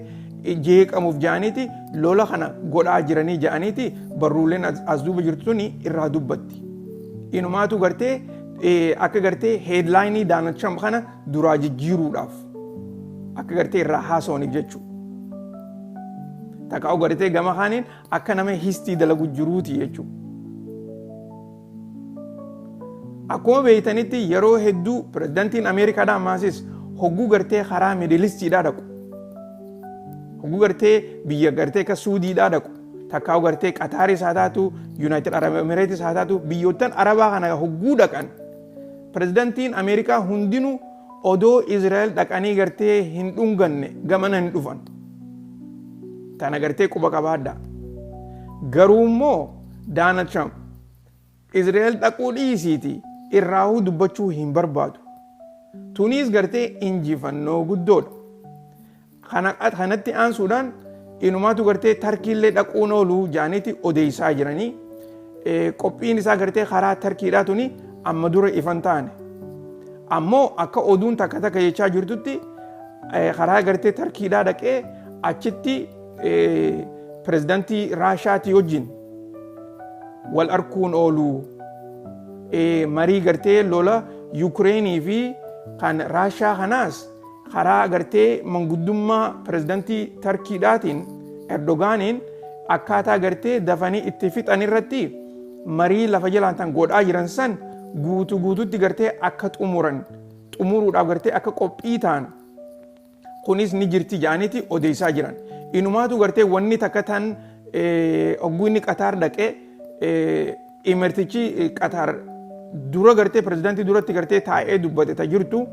jeeqamuuf ja'aniiti lola kana godhaa jiranii ja'aniiti barruuleen as duuba jirtu tuni irraa dubbatti. Inumaatu gartee akka gartee headline Donald Trump kana duraa jijjiiruudhaaf akka gartee irraa haasawaniif jechuudha. Takka gartee gama kaaniin akka nama histii dalagu jiruuti jechuudha. Akkuma beeytanitti, yeroo hedduu pirezidantiin Ameerikaadhaa ammaasis hogguu gartee karaa Middle Eastiidhaa dhaqu, hogguu gartee biyya gartee akka Suudiidhaa dhaqu, takkaa gartee Qataaris haa taatu, United Arab Emirates haa taatu, biyyoottan Arabaa kana hogguu dhaqan, pirezidantiin Ameerikaa hundinuu odoo Israa'el dhaqanii gartee hin dhunganne gamana hin dhufan. Tana gartee quba qabaadha. Garuu immoo Donald Trump Israa'el dhaquu dhiisiiti irraahuu dubbachuu hin barbaadu. Tuniis gartee injifannoo guddoodha. Kanatti aansuudhaan inumaatu gartee Tarkiillee dhaquun oolu jaaniiti odeessaa jiranii. Qophiin isaa gartee karaa Tarkiidhaa tuni amma dura ifan taane. Ammoo akka oduun takka takka jechaa jirtutti, Karaa gartee Tarkiidhaa dhaqee achitti pirezidaantii Raashaatii wajjin wal arkuun oolu, marii gartee lola Yukireenii fi kan Raashaa kanaas karaa gartee manguddummaa pirezidaantii Tarkiidhaatiin Erdogaaniin akkaataa gartee dafanii itti fixan irratti marii lafa jalaan tan godhaa jiran san guutuu guututti gartee akka xumuran, xumuruudhaaf gartee akka qophii ta'an kunis ni jirti jedhaniiti odeessaa jiran. Inumaatu gartee wanni takka tan ogguu inni Qataar dhaqee imirtichi Qataar dura gartee pirezidaantii duratti gartee taa'ee dubbate ta jirtu,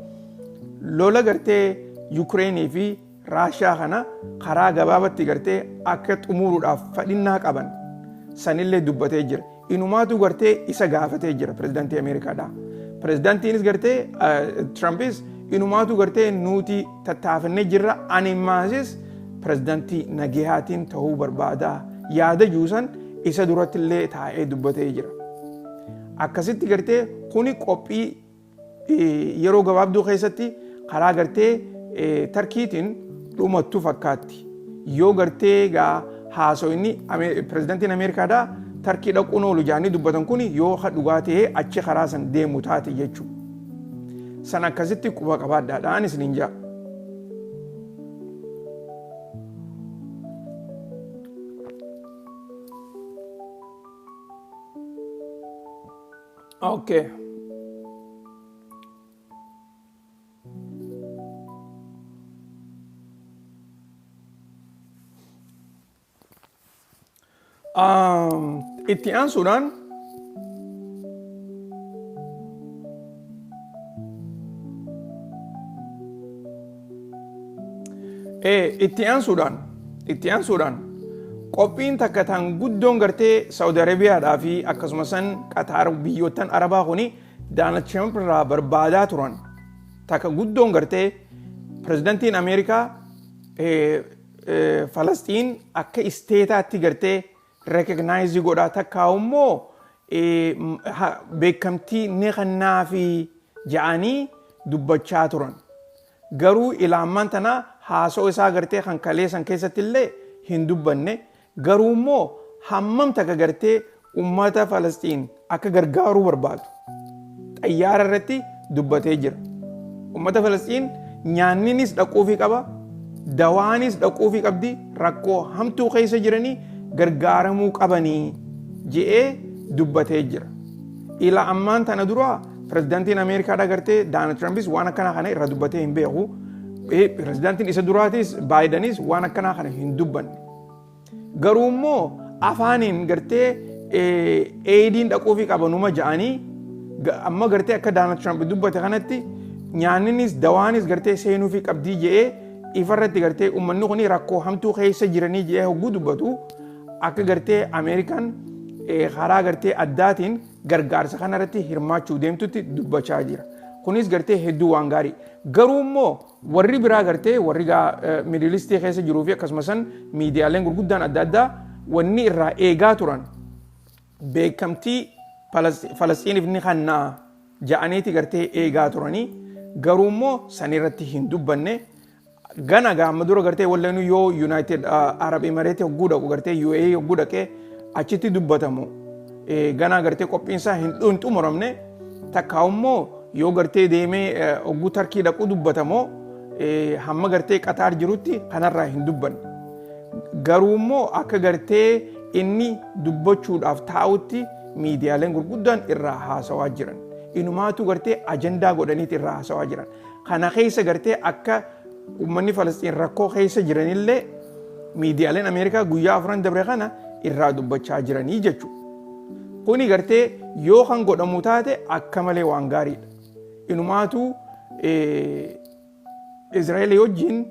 lola gartee Yukireenii fi Raashaa kana karaa gabaabatti gartee akka xumuruudhaaf fadhinnaa qaban sanillee dubbatee jira. Inumaatu gartee isa gaafatee jira pirezidaantii Ameerikaadha. Pirezidaantiinis gartee Tirampis inumaatu gartee nuti tattaafannee jirra, ani maasis pirezidaantii nagahaatiin ta'uu barbaada yaada juusan isa duratti illee taa'ee dubbatee jira. Akkasitti gartee kuni qophii yeroo gabaabduu keessatti karaa gartee Tarkiitiin dhumattu fakkaatti. Yoo gartee gaa haasawinni pirezidaantiin Ameerikaadhaa Tarkii dhaquun oolu jaanii dubbatan kun yoo dhugaa ta'ee achi karaa san deemu taate jechuudha. San akkasitti quba qabaadhaadhaan isiniin jaa. Okay. Itti aansuudhaan itti aansuudhaan qophiin takka tan guddoon gartee Saudi Arabiyaadhaa fi akkasumas san Qataar, biyyoottan Arabaa kuni Donald Trump irraa barbaadaa turan takka guddoon gartee pirezidantiin Ameerikaa Falasxiin akka isteetaatti gartee recognize godhaa takkaa immoo beekamtii ni kennaa fi ja'anii dubbachaa turan. Garuu ilaammaan tana haasoo isaa gartee kan kaleessan keessatti illee hin dubbanne. Garuu immoo hammam takka gartee ummata Falasxiin akka gargaaruu barbaadu xayyaara irratti dubbatee jira. Ummata Falasxiin nyaanninis dhaquufii qaba, dawaanis dhaquufii qabdi, rakkoo hamtuu keessa jiranii gargaaramuu qabanii je'ee dubbatee jira. Ila ammaan tana dura pirezidaantiin Ameerikaadha gartee Donald Trumpis waan akkanaa kana irra dubbatee hin beeku. Pirezidaantiin isa duraatis Baayidanis waan akkanaa kana hin dubbanne. Garuu immoo afaaniin gartee aidiin dhaquufii qabanuma ja'anii, amma gartee akka Donald Trump dubbate kanatti nyaanninis dawaanis gartee seenuufii qabdii je'ee ifarratti gartee uummanni kun rakkoo hamtuu keessa jiranii je'ee hogguu dubbatu, akka gartee Ameerikaan karaa gartee addaatiin gargaarsa kanarratti hirmaachuu deemtutti dubbachaa jira. Kunis gartee hedduu waan gaarii. Garuu immoo warri biraa gartee warri Middle Eastii keessa jiruu fi akkasumas miidiyaaleen gurguddaan adda addaa wanni irraa eegaa turan beekamtii Falasxiiniif ni kennaa ja'aniiti gartee eegaa turanii, garuu immoo sanirratti hin dubbanne. Gana gaama dura gartee walleenu yoo United Arab Emirates hogguu dhaqu, gartee UAE hogguu dhaqee achitti dubbatamu, ganaa gartee qophiinsaa hin xumuramne. Takkaa immoo yoo gartee deemee hogguu Tarkii dhaqu dubbatamoo, hamma gartee Qataar jirutti kanarraa hin dubbanne. Garuu immoo akka gartee inni dubbachuudhaaf taa'utti miidiyaaleen gurguddaan irraa haasawaa jiran. Inumaatu gartee ajandaa godhaniiti irraa haasawaa jiran. Kana keessa gartee akka uummanni Falasxiin rakkoo keessa jiranillee miidiyaaleen Ameerikaa guyyaa 4n dabre kana irraa dubbachaa jiranii jechuudha. Kuni gartee yoo kan godhamu taate akka malee waan gaariidha. Inumaatu Israa'el wajjin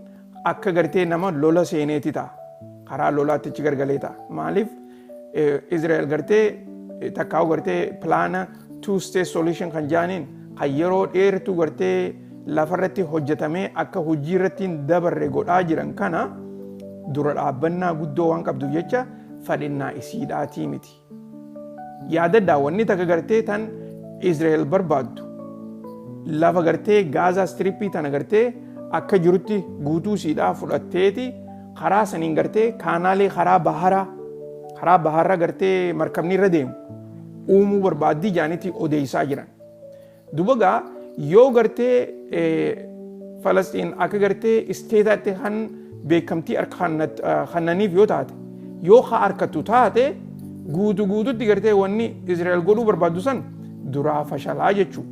akka gartee nama lola seeneeti ta'a. Karaa lolaatti achi gargalee ta'a. Maaliif, Israa'el gartee takkaa'u gartee plana two state solution kan jaaniin kan yeroo dheertuu gartee lafarratti hojjetamee akka hojii irratti hin dabarre godhaa jiran kana dura dhaabbannaa guddoo waan qabduuf jecha fadhinnaa isiidhaatii miti. Yaadadhaa, wanni takka gartee tan Israa'el barbaaddu lafa gartee Gaazaa Stripii tana gartee akka jirutti guutuu isiidhaa fudhatteeti karaa saniin gartee kaanaalee karaa baharaa karaa baharra gartee markabni irra deemu uumuu barbaaddii jaanitti odeessaa jiran. Duba gaa yoo gartee Falasxiin akka gartee isteetaatti kan beekamtii kannaniif yoo taate, yoo ka harkattu taate, guutu guututti gartee wanni Israa'el godhuu barbaaddu san duraa fashalaa jechuudha.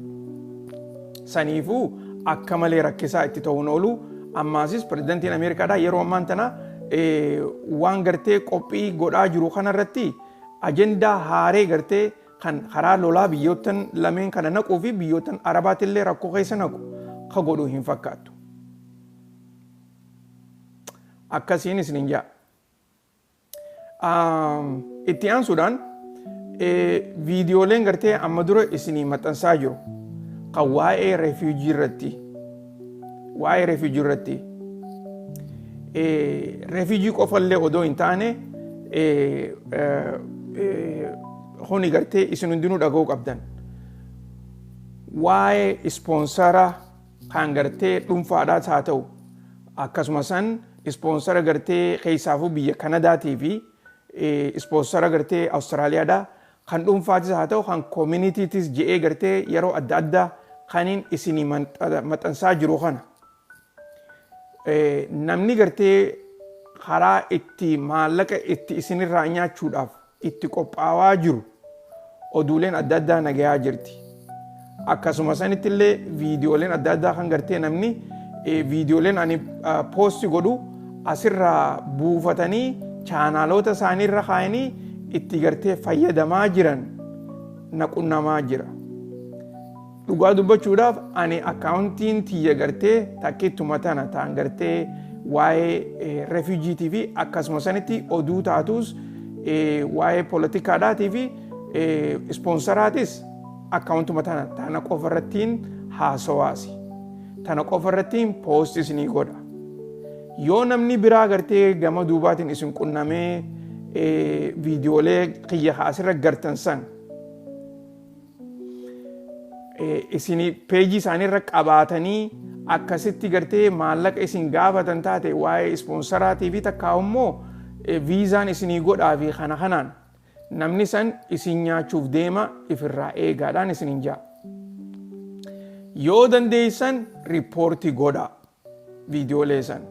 Saniifuu akka malee rakkisaa itti ta'uun oolu. Ammaasis pirezidantiin Ameerikaadhaa yeroo ammaan tana waan gartee qophii godhaa jiru kanarratti ajendaa haaree gartee kan karaa lolaa biyyoottan lameen kana naquu fi biyyoottan Arabaatillee rakkoo keessa naqu ka godhu hin fakkaattu. Akkasiin isinin jaa. Itti aansuudhaan viidiyooleen gartee amma dura isinii maxxansaa jiru kan waa'ee refugee irratti, waa'ee refugee irratti, refugee qofallee odoo hin taane, kuni gartee isin hundinuu dhaga'uu qabdan. Waa'ee sponsor kan gartee dhuunfaadhaas haa ta'u, akkasuma san sponsor gartee keessaafuu biyya Kanadaatii fi sponsor gartee Awustiraaliyaadhaa kan dhuunfaatis haa ta'u, kan communitytis je'ee gartee yeroo adda addaa kaniin isinii maxxansaa jiru kana. Namni gartee karaa itti maallaqa itti isinirraa nyaachuudhaaf itti qophaawaa jiru oduuleen adda addaa nagayaa jirti. Akkasuma sanitti illee viidiyooleen adda addaa kan gartee namni viidiyooleen ani post godhu asirraa buufatanii chaanaloota isaaniirra kaayanii itti gartee fayyadamaa jiran naqunnamaa jira. Dhugaa dubbachuudhaaf ani accountiin tiyya gartee takkittuma tana ta'an gartee waa'ee refugeetii fi akkasuma sanitti oduu taatus, waa'ee poolitikaadhaatii fi sponsoraatis accountuma tana tana qofa irrattiin haasawaasi. Tana qofa irrattiin post isinii godha. Yoo namni biraa gartee gama duubaatiin isin qunnamee viidiyoolee kiyya asirra gartan san isin peejii isaaniirra qabaatanii akkasitti gartee maallaqa isin gaafatan taate, waa'ee sponsoraatii fi takkaa immoo viizaan isinii godhaa fi kana kanaan namni san isin nyaachuuf deema, ifirraa eegaadhaan isin hin jaa. Yoo dandeessan report godhaa viidiyoolee san.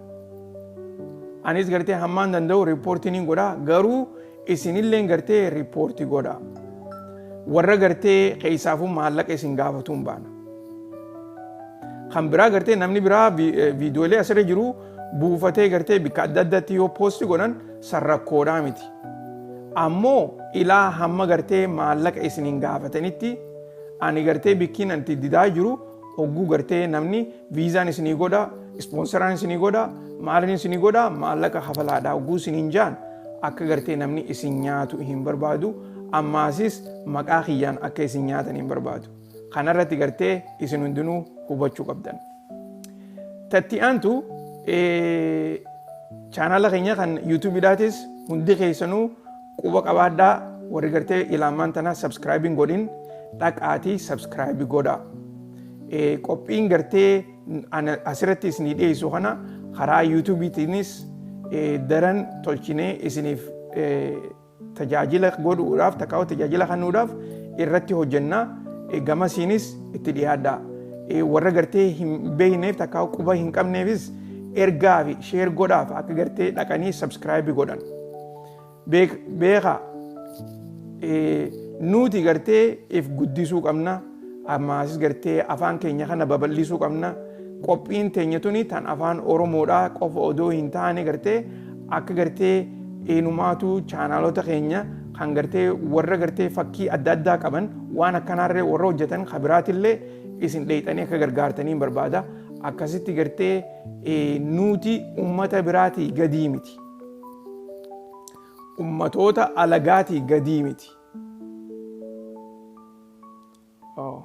Anis gartee hammaan danda'u report niin godhaa, garuu isinillee gartee report godhaa. Warra gartee keessaafuu maallaqa isin gaafatuun baana. Kan biraa gartee namni biraa viidiyoolee asirra jiru buufatee gartee bikka adda addaatti yoo post godhan san rakkoodhaa miti. Ammoo ilaa hamma gartee maallaqa isin hin gaafatanitti ani gartee bikkiin anti didaa jiru hogguu gartee namni viizaan isinii godha, sponsoraan isinii godha, maaliin isinii godha, maallaqa kafalaadha hogguu isiniin jaan akka gartee namni isin nyaatu hin barbaadu. Ammaasis maqaa kiyyaan akka isin nyaatan hin barbaadu. Kanarratti gartee isin hundinuu hubachuu qabdan. Tatti aantu chaanala keenya kan YouTubeiidhaatis hundi keessanuu quba qabaadhaa. Warri gartee ilaamaan tana subscribeiin godhin dhaqaatii subscribe godhaa. Qophiin gartee asirratti isinii dhiyeessu kana karaa YouTubeiitiinis daran tolchinee isiniif tajaajila godhuudhaaf takkaa tajaajila kennuudhaaf irratti hojjennaa, gamasiinis itti dhiyaadhaa. Warra gartee hin beekneef takkaa quba hin qabneefis ergaa fi share godhaaf akka gartee dhaqanii subscribe godhan. Beekaa, nuti gartee if guddisuu qabna, ammaasis gartee afaan keenya kana babal'isuu qabna. Qophiin teenya tuni tan afaan Oromoodhaa qofa odoo hin taane, gartee akka gartee eenyumaatu chaanaalota keenya kan gartee warra gartee fakkii adda addaa qaban waan akkanaarree warra hojjetan kabiraatillee isin dheeyxanii akka gargaartanii barbaada. Akkasitti gartee nuti ummata biraatii gadii miti. Ummatoota alagaatii gadii miti. Oh.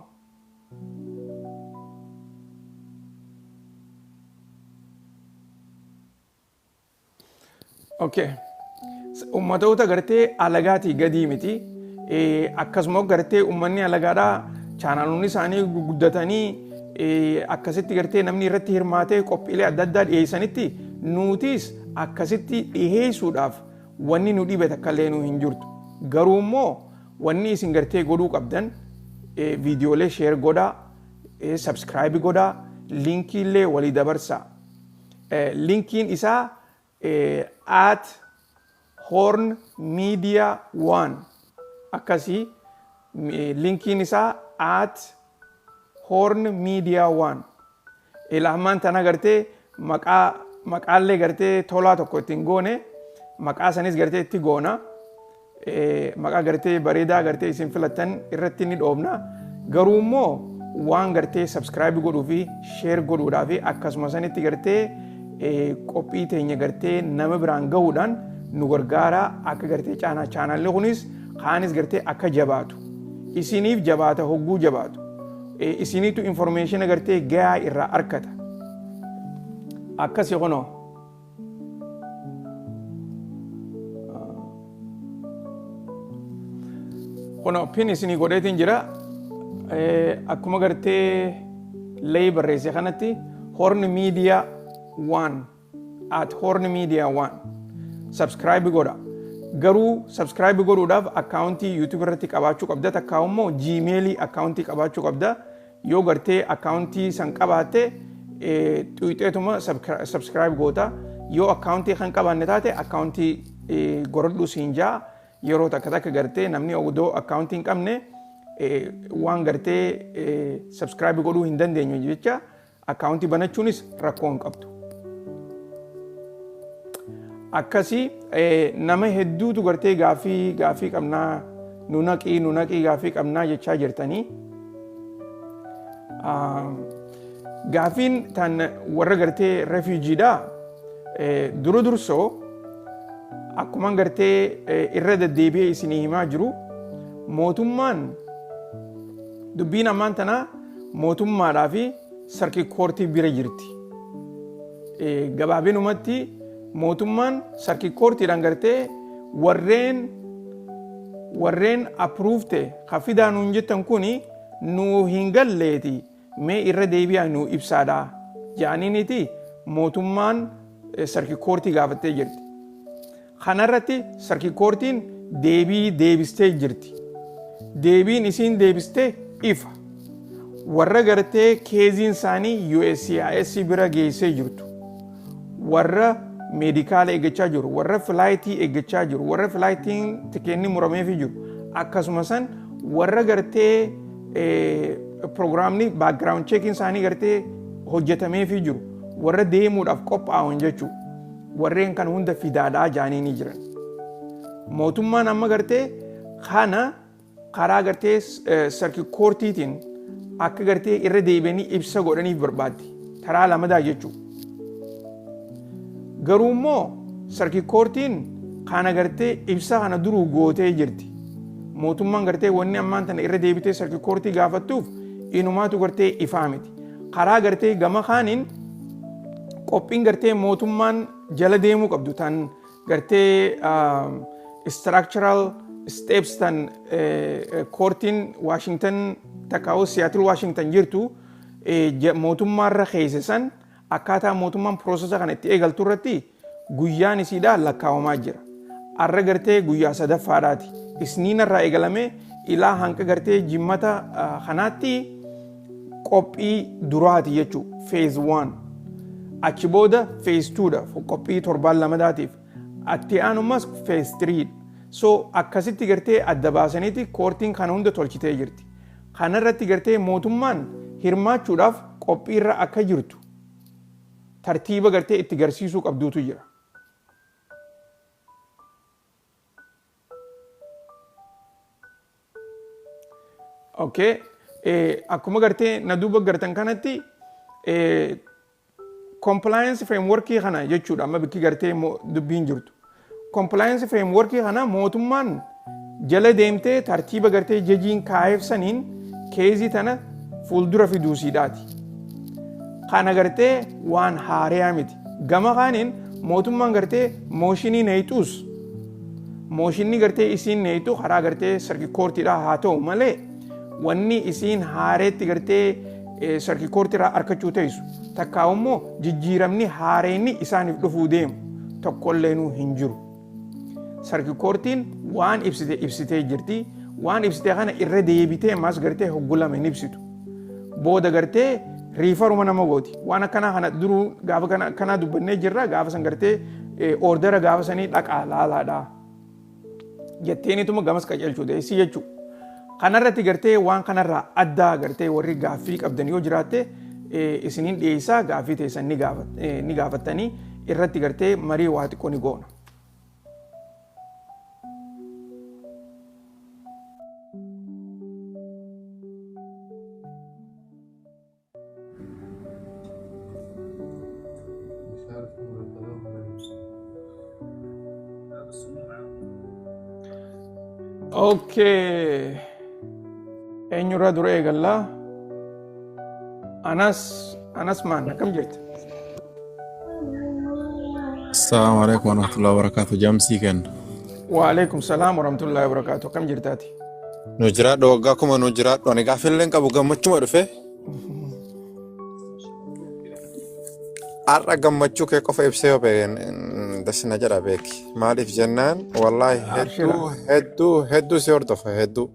Okay. Ummatoota gartee alagaatii gadii miti. Akkasuma gartee uummanni alagaadhaa chaanaloonni isaanii guguddatanii Akkasitti gartee namni irratti hirmaatee qophiilee adda addaa dhiyeessanitti nutis akkasitti dhiheessuudhaaf wanni nu dhibe takka illee nu hin jirtu. Garuu immoo wanni isin gartee godhuu qabdan, viidiyoolee share godhaa, subscribe godhaa, linkii illee walii dabarsaa. Linkiin isaa @HornMedia1, akkasii linkiin isaa @HornMedia1. Ilaamaan tana gartee maqaa maqaallee gartee tolaa tokko ittiin goone, maqaa sanis gartee itti goona. Maqaa gartee bareedaa gartee isin filattan irratti ni dhoobna. Garuu immoo waan gartee subscribe godhuu fi share godhuudhaa fi akkasuma sanitti gartee qophii teenya gartee nama biraan gahuudhaan nu gargaara. Akka gartee caanaa chaanaalli kunis kaanis gartee akka jabaatu, isiniif jabaata. Hogguu jabaatu isiniitu information gartee gahaa irraa argata. Akkasi kunoo. Kunoo pin isinii godheetiin jira. Akkuma gartee lee barreesse kanatti Horn Media 1, @HornMedia 1 subscribe godha. Garuu subscribe godhuudhaaf akkaawuntii YouTube irratti qabaachuu qabda, takkaa immoo Gmailii akkaawuntii qabaachuu qabda. Yoo gartee akkaawuntii san qabaatte, xuyxeetuma subscribe goota. Yoo akkaawuntii kan qabaanne taate, akkaawuntii godhadhu siin jaa. Yeroo takka takka gartee namni odoo akkaawuntii hin qabne waan gartee subscribe godhuu hin dandeenyu jecha, akkaawuntii banachuunis rakkoo hin qabdu. Akkasii nama hedduutu gartee gaaffii qabnaa, nu naqii, nu naqii, gaaffii qabnaa jechaa jirtanii. Gaaffiin tan warra gartee refugeedha. Dura dursoo akkuma gartee irra deddeebi'ee isinii himaa jiru, mootummaan dubbiin ammaan tanaa mootummaadhaa fi circuit courtii bira jirti. Gabaabinumatti mootummaan circuit courtiidhaan gartee warreen approve ta'e ka fidaa nuun jettan kuni nuu hin galleeti, mee irra deebi'aa nuu ibsaadha jedhaniiniti mootummaan circuit courtii gaafattee jirti. Kanarratti circuit courtiin deebii deebistee jirti. Deebiin isiin deebistee ifa. Warra gartee caseiin isaanii USCIS bira geessee jirtu. Warra medicala eeggachaa jiru, warra flightii eeggachaa jiru, warra flightiin tikeenni murameefii jiru. Akkasuma san warra gartee programni background checkiin isaanii gartee hojjetameefii jiru. Warra deemuudhaaf qophaa'an jechuudha. Warreen kan hunda fidaadhaa jaanii ni jiran. Mootummaan amma gartee kana karaa gartee circuit courtiitiin akka gartee irra deebi'anii ibsa godhaniif barbaaddi. Karaa lamadaa jechuudha. Garuu immoo circuit courtiin kana gartee ibsa kana duruu gootee jirti. Mootummaan gartee wanni ammaan tana irra deebitee circuit courtii gaafattuuf inumaatu gartee ifaa miti. Karaa gartee gama kaaniin qophiin gartee mootummaan jala deemuu qabdu tan gartee structural steps tan courtiin Washington takkaa'u Seattle Washington jirtu mootummaarra keesse san, akkaataa mootummaan processa kana itti eegaltu irratti guyyaan isiidhaa lakkaawamaa jira. Arra gartee guyyaa sadaffaadhaati. Isniina irraa eegalamee ilaa hanqa gartee jimmata kanaatti qophii duraati jechuudha. Phase one. Achi booda phase twodha, qophii torbaan lamadaatiif. Atti aanummas phase threedha. So akkasitti gartee adda baasaniiti courtiin kana hunda tolchitee jirti. Kanarratti gartee mootummaan hirmaachuudhaaf qophiirra akka jirtu tartiiba gartee itti garsiisuu qabduutu jira. Okay. Akkuma gartee na duuba gartan kanatti compliance frameworkii kana jechuudha amma bikki gartee dubbiin jirtu. Compliance frameworkii kana mootummaan jala deemtee tartiiba gartee judgeiin kaa'eef saniin caseii tana fuuldura fiduusiidhaati. Kana gartee waan haariyaa miti. Gama kaaniin mootummaan gartee motionii neeyxuus, motionni gartee isiin neeyxu karaa gartee circuit courtiidhaa haa ta'u malee, wanni isiin haareetti gartee Circuit Court irraa arkachuu teessu takkaa immoo jijjiiramni haareenni isaaniif dhufuu deemu tokkolleenuu hin jiru. Circuit Courtiin waan ibsite ibsitee jirti. Waan ibsite kana irra deebitee ammas gartee hoggulame hin ibsitu. Booda gartee refer uma nama gooti. Waan akkanaa kana duruu gaafa kana akkanaa dubbannee jirra. Gaafa san gartee order gaafa sanii dhaqaa laalaadha. Jetteenituma gamas qajeelchuu deessi jechuudha. Kanarratti gartee waan kanarraa addaa gartee warri gaaffii qabdan yoo jiraatte, isiniin dhiyeessaa, gaaffii teessan ni gaafattanii irratti gartee marii waa xiqqoo ni goona. مش عارف مرتبهم منين. لا، بس هم معاهم. Okay. Eenyurraa dura eegallaa? Anas, Anas maan akkam jirti? السلام عليكم ورحمة الله وبركاته. Jamsii kenna. Waalaikum salaam warahmatullahi wabarakatuh. Akkam jirtaati? Nu jiraadhu, waggaa kuma nu jiraadhu. Ani gaaffiillee hin qabu, gammachuma dhufe. Har'a gammachuu kee qofa ibsee yoo beeken dasina jedha beeki. Maaliif jennaan, wallaahi Abshira. hedduu hedduu hedduu si hordofa hedduu.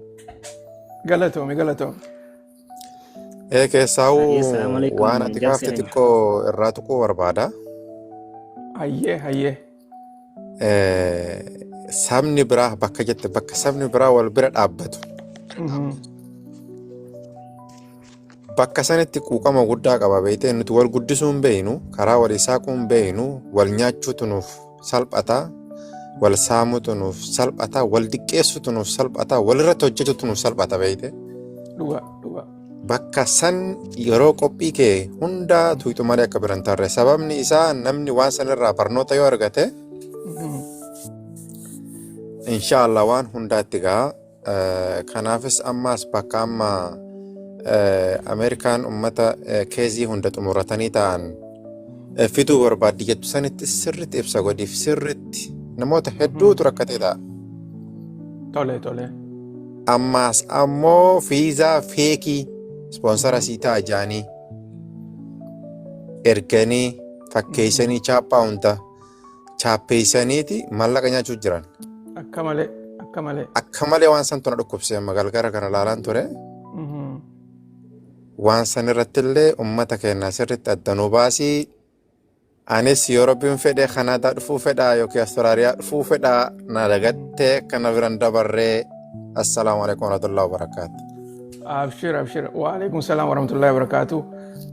Galatoomi, galatoomi. Ee, keessaa'uu Assalamu alaikum. waan ati Jamsi kaafte keenya. xiqqoo irraa tuquu barbaada. Hayyee, hayyee. Sabni biraa bakka jette, bakka sabni biraa wal bira dhaabbatu, bakka sanitti quuqama guddaa qaba beektee. Nuti wal guddisuu hin beeynu, karaa walii saaquu hin beeynu, wal nyaachuutu nuuf salphata, wal saamuutu nuuf salphata, wal diqqeessuutu nuuf salphata, walirratti hojjechuutu nuuf salphata beeyte. Dhuga, dhuga. Bakka san yeroo qophii kee hundaa tuqxu malee akka biran tarre, sababni isaa namni waan sanirraa barnoota yoo argate, inshaallah waan hundaatti ga'a. Kanaafis ammaas bakka amma Ameerikaan ummata case hunda xumuratanii ta'an fiduu barbaaddi jettu sanitti sirritti ibsa godhiif, sirritti namoota hedduutu rakkatee ta'a. Tole, tole. Ammaas ammoo fiizaa fake sponsor sii ta'a jaanii erganii fakkeessanii chaappaa hunda chaappeessaniiti mallaqa nyaachuu jiran. Akka malee, akka malee. Akka malee waan santu na dhukkubse, amma galgala kana laalaan ture. Waan san irratti illee ummata keenya sirritti addanuu baasii. Anis yoo Rabbiin fedhe Kanaadaa dhufuu fedhaa yookiin Awustiraaliyaa dhufuu fedhaa, na dagattee kana biran dabarree. Assalaamu alaikum warahmatullahi wabarakaatu. Abshir, abshir. Waalaikum salaam warahmatullahi wabarakatuh.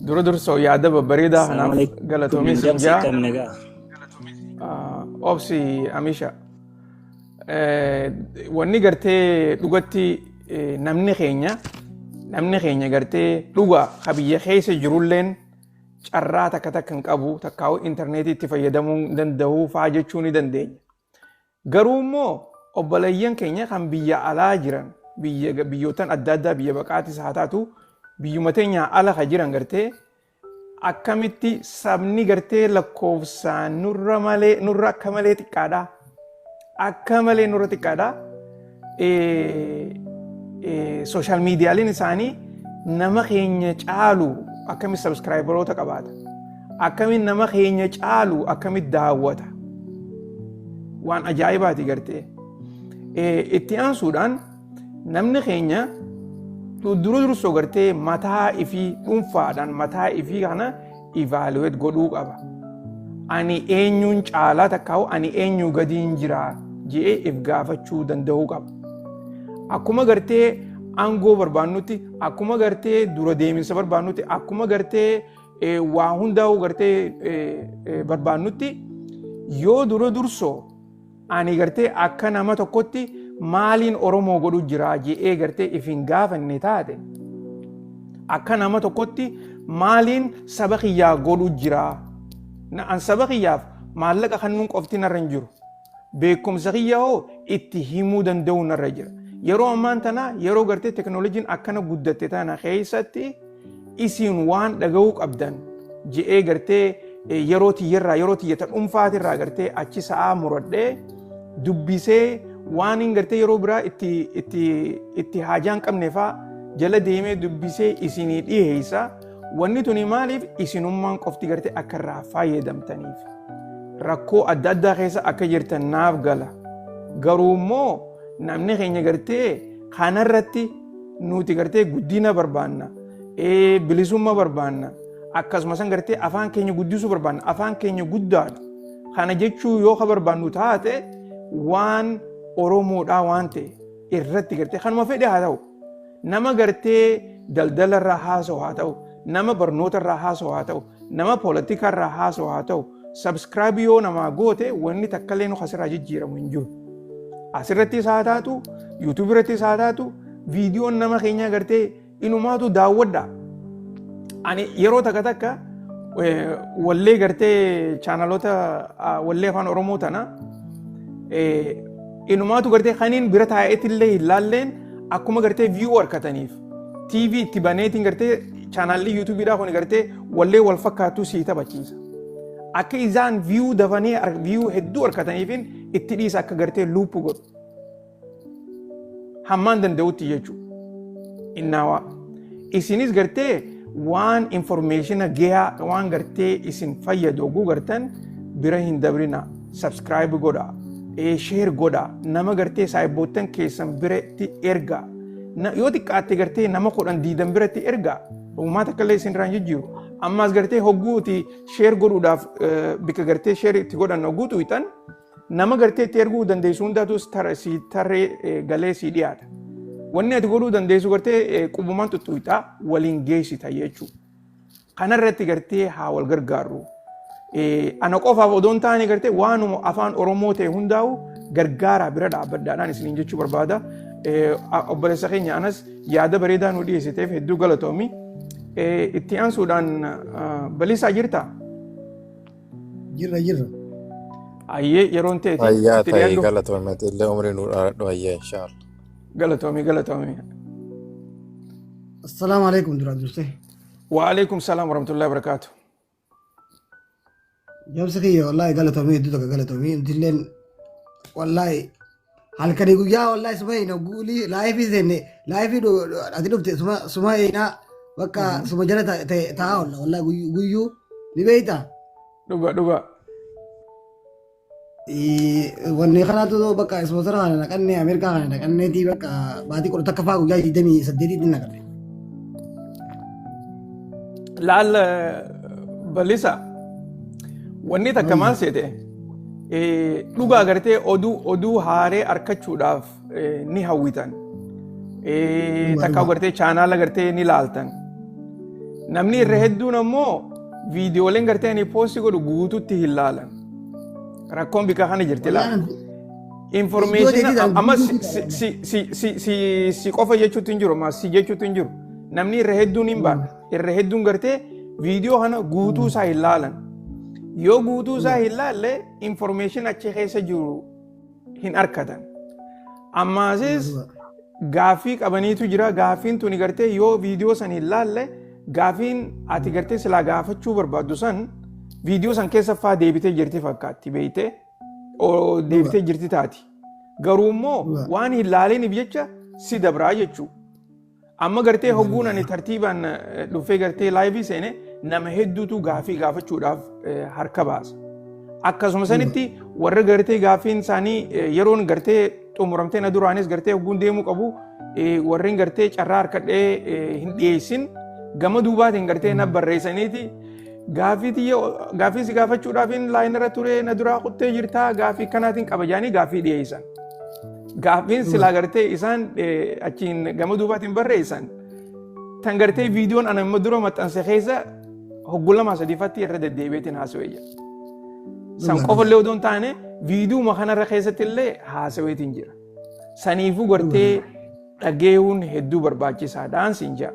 Dura dursoo yaada babbareedaa Assalamu kanaaf alaikum. galatoomii siin Jamsi jaa. akkam nagaa? Obsi Amisha. Wanni gartee dhugatti namni keenya gartee dhuga ka biyya keessa jirulleen carraa takka takka hin qabu, takkaa'u intarneetii itti fayyadamuu hin danda'u faa jechuu ni dandeenya. Garuu immoo obboleeyyan keenya kan biyya alaa jiran, biyya biyyootan adda addaa, biyya baqaatis haa taatu, biyyuma teenya ala ka jiran gartee akkamitti sabni gartee lakkoofsaan nurra malee nurra akka malee xiqqaadha. Akka malee nurra xiqqaadha. Social miidiyaaleen isaanii nama keenya caalu akkamitti subscriberoota qabaata? Akkamitti nama keenya caalu akkamitti daawwata? Waan ajaa'ibaati gartee. Itti aansuudhaan namni keenya dura dursoo gartee mataa ifii dhuunfaadhaan mataa ifii kana evaluate godhuu qaba. Ani eenyuun caalaa takkaa'u, ani eenyu gadiin jira je'ee if gaafachuu danda'uu qaba. Akkuma gartee aangoo barbaannutti, akkuma gartee dura deeminsa barbaannutti, akkuma gartee waa hundaa'uu gartee barbaannutti, yoo dura dursoo ani gartee akka nama tokkotti maaliin Oromoo godhu jira je'ee gartee if hin gaafanne taate, akka nama tokkotti maaliin saba kiyyaa godhu jira? An saba kiyyaaf maallaqa kennuun qofti narra hin jiru. Beekumsa kiyya hoo itti himuu danda'u narra jira. Yeroo ammaan tana, yeroo gartee teknooloojiin akkana guddatte tana keessatti, isin waan dhaga'uu qabdan je'ee gartee yeroo tiyyarraa, yeroo tiyyata dhuunfaatirraa gartee achi sa'aa muradhee dubbisee, waan hin gartee yeroo biraa itti itti itti haajaa hin qabne faa jala deemee dubbisee isinii dhiyeessa. Wanni tuni maaliif isinummaan qofti gartee akka irraa fayyadamtaniif. Rakkoo adda addaa keessa akka jirtan naaf gala. Garuu immoo namni keenya gartee kanarratti nuti gartee guddina barbaanna. Bilisummaa barbaanna. Akkasumas gartee afaan keenya guddisuu barbaanna. Afaan keenya guddaadha. Kana jechuu yoo ka barbaannu taate, waan Oromoodhaa waan ta'e irratti gartee kanuma fedhe haa ta'u, nama gartee daldala irraa haasa'u haa ta'u, nama barnoota irraa haasa'u haa ta'u, nama poolitika irraa haasa'u haa ta'u, subscribe yoo namaa goote wanni takka illee nu asirraa jijjiiramu hin jiru. Asirrattis haa taatu, YouTube irrattis haa taatu, viidiyoon nama keenyaa gartee inumaatu daawwadha. Ani yeroo takka takka wallee gartee chaanaloota wallee Afaan Oromoo tana inumaatu gartee kaniin bira taa'eetillee hin laalleen, akkuma gartee view harkataniif TV itti baneetiin gartee chaanaalli YouTubeiidhaa kun gartee wallee wal fakkaattuu sii taphachiisa. Akka isaan view dafanii view hedduu harkataniifin itti dhiisa, akka gartee loop godhu. Hammaan danda'utti jechuudha. Innaawaa. Isinis gartee waan information gahaa, waan gartee isin fayyadu oguu gartan bira hin dabrina. Subscribe godha. Share godha. Nama gartee saayibboottan keessan biratti ergaa. Yoo xiqqaatte gartee nama 10 20 biratti ergaa. Uummata akka illee isin irraan jijjiiru. Ammaas gartee hogguuti share godhuudhaaf bikka gartee share itti godhan hogguutu ixan nama gartee itti erguu dandeessu hundaatu si tarree galee si dhiyaata. Wanni ati godhuu dandeessu gartee qubumaan tuttuqxaa waliin geessita jechuudha. Kanarratti gartee haa wal gargaarru. Ana qofaaf odoo hin taane, gartee waanuma Afaan Oromoo ta'e hundaa'u gargaaraa, bira dhaabbadhaadhaan isiniin jechuu barbaada. Obboleessa keenya anas yaada bareedaa nu dhiyeessiteef hedduu galatoomi. Itti aansuudhaan Balisaa jirtaa? Jirra, jirra. Ayyee, yeroon ta'eeti. Fayyaa itti ta'e. Dhiyaadhu. Galatoomi, illee umrii nuu dheeradhu, ayyaa, inshaallah. Galatoomi, galatoomi. Assalaamu alaikum duraan dursee. Waalaikum salaam warahmatullahi wabarakatuh. Jabsi kiyya, wallaahi galatoomii, hedduu takka galatoomii. Nutilleen wallaahi halkanii guyyaa wallaahi suma hin guulii live seenne, live ati dhufte suma eenaa bakka suma jala taa'aa oolla wallaahi guyyuu ni beeytaa. Dhuga, dhuga. Wanni kanaatu bakka sponsor kana naqannee, Ameerikaa kana naqanneetii, bakka baatii 11 faa guyyaa 28tti naqanne. Laal Balisa, wanni takka maal seete, dhugaa gartee oduu haaree argachuudhaaf ni hawwitan. Takka gartee chaanaala gartee ni laaltan. Namni irra hedduun ammoo viidiyooleen gartee ani post godhu guututti hin laalan. Rakkoon bika kana jirti laala. Information amma si qofa jechuutti hin jiru, amma si jechuutti hin jiru. Namni irra hedduun hin baana. Irra hedduun gartee viidiyoo kana guutuu isaa hin laalan. Yoo guutuu isaa hin laalle, information achi keessa jiru hin argatan. Ammaasis gaaffii qabaniitu jira. Gaaffiin tuni gartee yoo viidiyoo san hin laalle, gaaffiin ati gartee silaa gaafachuu barbaaddu san viidiyoo san keessa faa deebitee jirti fakkaatti, beeytee deebitee jirti taati. Garuu immoo waan hin laaliniif jecha si dabraa jechuudha. Amma gartee hogguun ani tartiibaan dhufee gartee live seene, nama hedduutu gaafii gaafachuudhaaf harka baasa. Akkasuma sanitti warra gartee gaafiin isaanii yeroon gartee xumuramtee na duraanis gartee hogguun deemuu qabu, warreen gartee carraa harkadhee hin dhiyeessin gama duubaatiin gartee na barreessaniiti, gaafii tiyya, gaafii si gaafachuudhaaf line irra ture, na duraa kuttee jirtaa, gaafii kanaatiin qabajaanii gaafii dhiyeessan. Gaaffiin silaa gartee isaan achiin gama duubaatiin barreessan tan gartee viidiyoon ana immoo dura maxxanse keessa hogguu lama sadiifatti irra deddeebi'eetiin haasawee jira. San qofallee odoo hin taane, viidiyuma kanarra keessatti illee haasaweetiin jira. Saniifuu gartee dhageehuun hedduu barbaachisaadhaan siin jaa.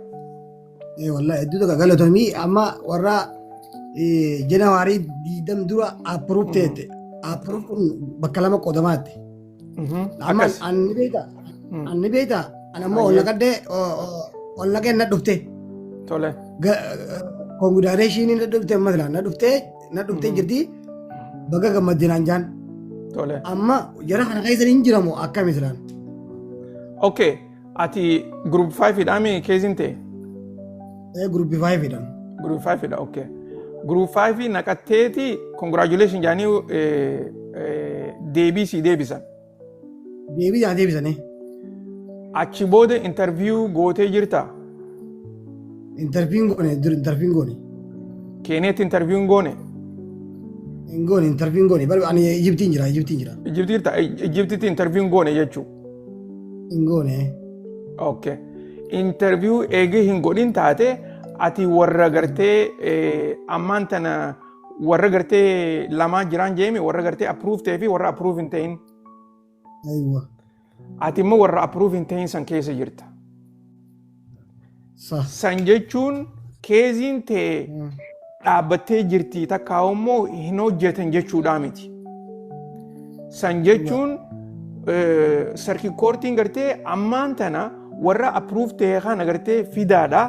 Wallahi hedduu tokko galatoomii. Amma warra January 20 dura approve ta'e, approve kun bakka lama qoodamaatti. Amma anni beekta, anni beekta, ani ammoo ol naqadhee ol naqee na dhufte. Tole. Congratulation na dhufte, amma silaa na dhuftee jirti, baga gammaddinaan jaan. Tole. Amma jara kana keessa hin jiramu akkami silaan? Okay. Ati group 5 hidhaame keesin ta'e? Group 5 hidhan. Group 5 dha, okay. Group 5 naqatteeti congratulation jedhanii deebii sii deebisan. Deebii naa deebisanii. Achi booda interview gootee jirta. Interview goone dur interview goone. Keeniyaatti interview hin goone. Hin goone interview hin goone. Bar ani Ijiptiin jira Ijiptiin jira. Ijiptii jirta. Ijiptitti interview hin goone jechuudha. Hin goone. Okay. Interview eegee hin godhin taate ati warra gartee ammaan tana warra gartee lamaa jiraan jeemi warra gartee approve ta'ee fi warra approve hin ta'in. Aywa. Ati immoo warra approve hin ta'in san keessa jirta. Sa. San jechuun keeziin ta'e dhaabbattee jirti takkaa immoo hin hojjetan jechuudhaa miti. San jechuun circuit courtiin gartee ammaan tana warra approve ta'e kana gartee fidaadha.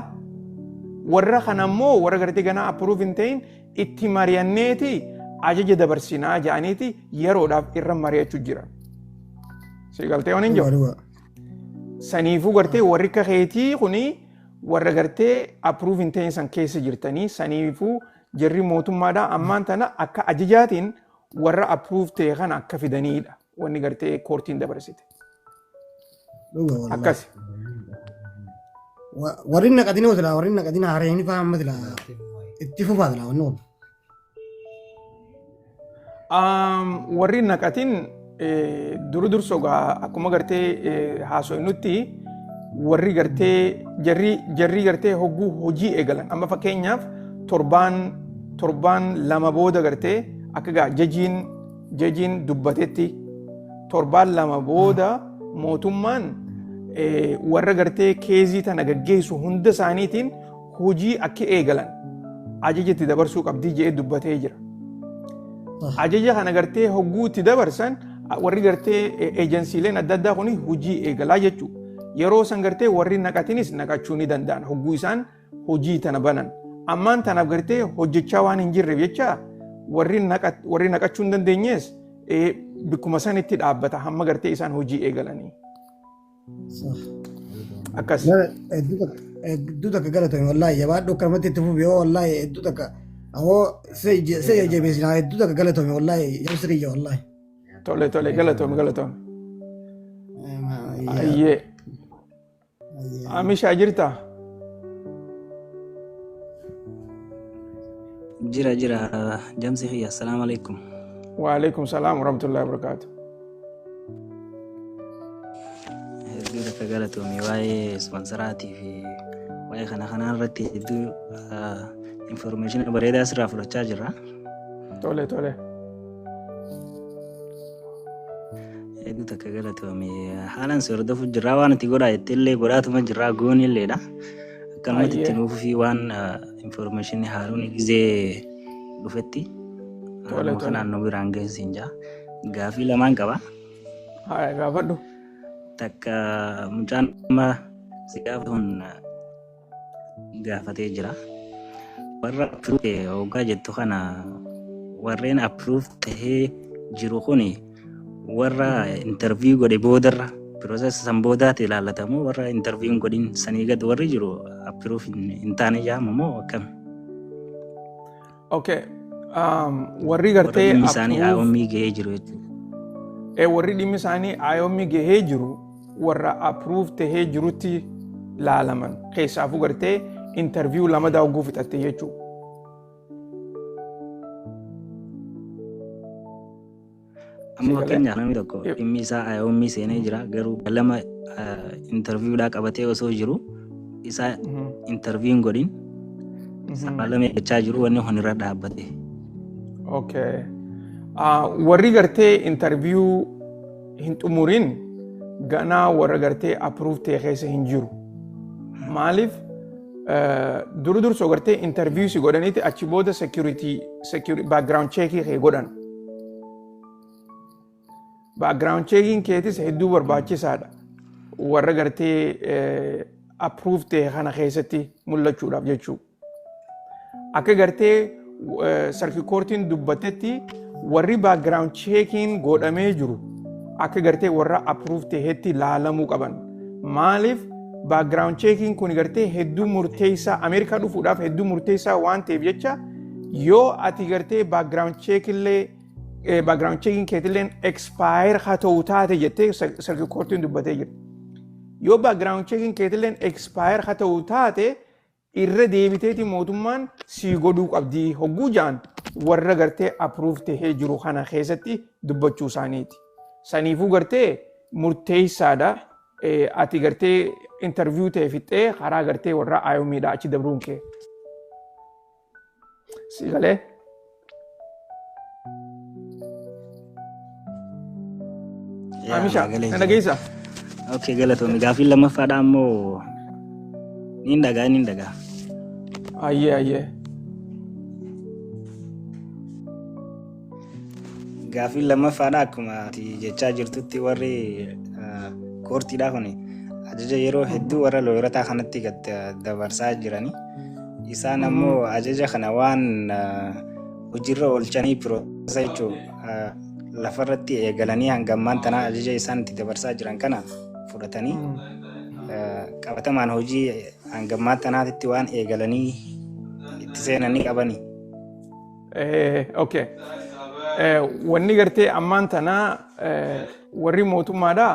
Warra kana immoo warra gartee ganaa approve hin ta'in itti mari'anneeti ajaja dabarsinaa jedhaniiti yeroodhaaf irra mari'achuu jira. Si galtee waan hin Dhugaa jiru. dhugaa. Saniifuu gartee warri akka keetii kuni warra gartee approve hin ta'in san keessa jirtanii saniifuu jarri mootummaadhaa ammaan tana akka ajajaatiin warra approve ta'e kana akka fidaniidha wanni gartee courtiin dabarsite. Dhugaa wallahi. Akkas. Warri naqatin hoo silaa warri naqatin haareen fa'aa amma silaa itti fufaa silaa wanni kun. Warri naqatin duru dursoo gaa akkuma gartee haasofnutti warri gartee jarri gartee hogguu hojii eegalan amma fakkeenyaaf torbaan 2 booda gartee akka gaa judgeiin dubbatetti torbaan 2 booda mootummaan warra gartee caseii tana gaggeessu hunda isaaniitiin hojii akka eegalan ajaja itti dabarsuu qabdii jedhee dubbatee jira. Ajaja kana gartee hogguu itti dabarsan warri gartee agencyileen adda addaa kun hojii eegalaa jechuudha. Yeroo san gartee warri naqatinis naqachuu ni danda'an hogguu isaan hojii tana banan. Ammaan tanaaf gartee hojjechaa waan hin jirreef jecha warri naqachuu hin dandeenyees bikkuma sanitti dhaabbata hamma gartee isaan hojii eegalanii. Akkas. Hedduu takka galatoomi wallaahi jabaadhu akkanumatti itti fufi yoo wallaahi hedduu takka ammoo se jajjabeessinaa hedduu takka galatoomi wallaahi jabsi kiyya wallaahi. Tole tole, galatoomi galatoomi. Ayyee. Amishaa jirtaa? Jira jira, jamsi kiyya, assalaamu alaikum. Waalaikum salaam warahmatullahi wabarakatuh. Hedduu takka galatoomi waa'ee sponsoraatii fi waa'ee kana kanaa irratti hedduu information bareedaa asirraa fudhachaa jirra. Tole tole. Hedduu takka galatoomi haalaan si hordofu jirraa waan itti godhaa jettee illee godhaatuma jirraa goon illeedha. Akkanumatti itti nuufuu fi waan information haaruun gizee dhufetti Tole haaluma tole. kanaan nu biraan geessisin jaa. Gaafii lamaan qaba. Haa, gaafadhu. Takka mucaan amma si gaafatuun gaafatee jira. Warra approve hoggaa jettu kana warreen approve tahee jiru kuni warra interview godhe boodarra process san boodaati ilaallatamu warra interview hin godhin sanii gad warri jiru approve hin taane jaamu moo akkam? Okay. Warri Warra gartee dhimmi isaanii approve IOM gahee jiru jechuudha. Warri dhimmi isaanii IOM gahee jiru warra approve tahee jirutti laalaman keessaafuu gartee interview lama daawwuu fixatte jechuudha. Amma Si galee? fakkeenyaaf namni tokko dhimmi isaa IOM seenee jira garuu lama interviewdhaa qabatee osoo jiru isaa interview hin godhin lama eeggachaa jiru wanni kun irra dhaabbate. Okay. Warri gartee interview hin xumurin ganaa warra gartee approve ta'e keessa hin jiru. Maaliif duru dursoo gartee interview si godhaniiti achi booda security background checkii kee godhan. Background checking keetis hedduu barbaachisaadha. Warra gartee approve ta'e kana keessatti mul'achuudhaaf jechuudha. Akka gartee circuit courtiin dubbatetti warri background checking godhamee jiru akka gartee warra approve ta'etti laalamuu qaban. Maaliif Background checking kun gartee hedduu murteessaa, Ameerikaa dhufuudhaaf hedduu murteessaa waan ta'eef jecha, yoo ati gartee background check illee, background checking keetillee expire haa ta'u taate jettee circuit courtiin dubbatee jirti. Yoo background checking keetillee expire haa ta'u taate, irra deebiteeti mootummaan sii godhuu qabdi hogguu ja'an, warra gartee approve tahee jiru kana keessatti dubbachuu isaaniiti. Saniifuu gartee murteessaadha. Ati gartee interview ta'e fixxee karaa gartee warra IOMdha achi dabruun kee. Si galee? Yaa Amisha, naa galee na jira. dhageessaa? Okay, galatoomi. Gaaffiin lammaffaadha ammoo niin dhagaa, niin dhagaa. Ayyee. Gaaffiin lammaffaadha, akkuma ati jechaa jirtutti, warri courtiidha kun ajaja yeroo hedduu warra lawyerotaa kanatti gad dabarsaa jirani. Isaan ammoo ajaja kana waan hojiirra oolchanii process jechuun lafarratti eegalanii hanga ammaan tanaa ajaja isaan itti dabarsaa jiran kana fudhatanii qabatamaan hojii hanga ammaan tanaatitti waan eegalanii itti seenanii qabani. Okay. Wanni gartee ammaan tanaa warri mootummaadhaa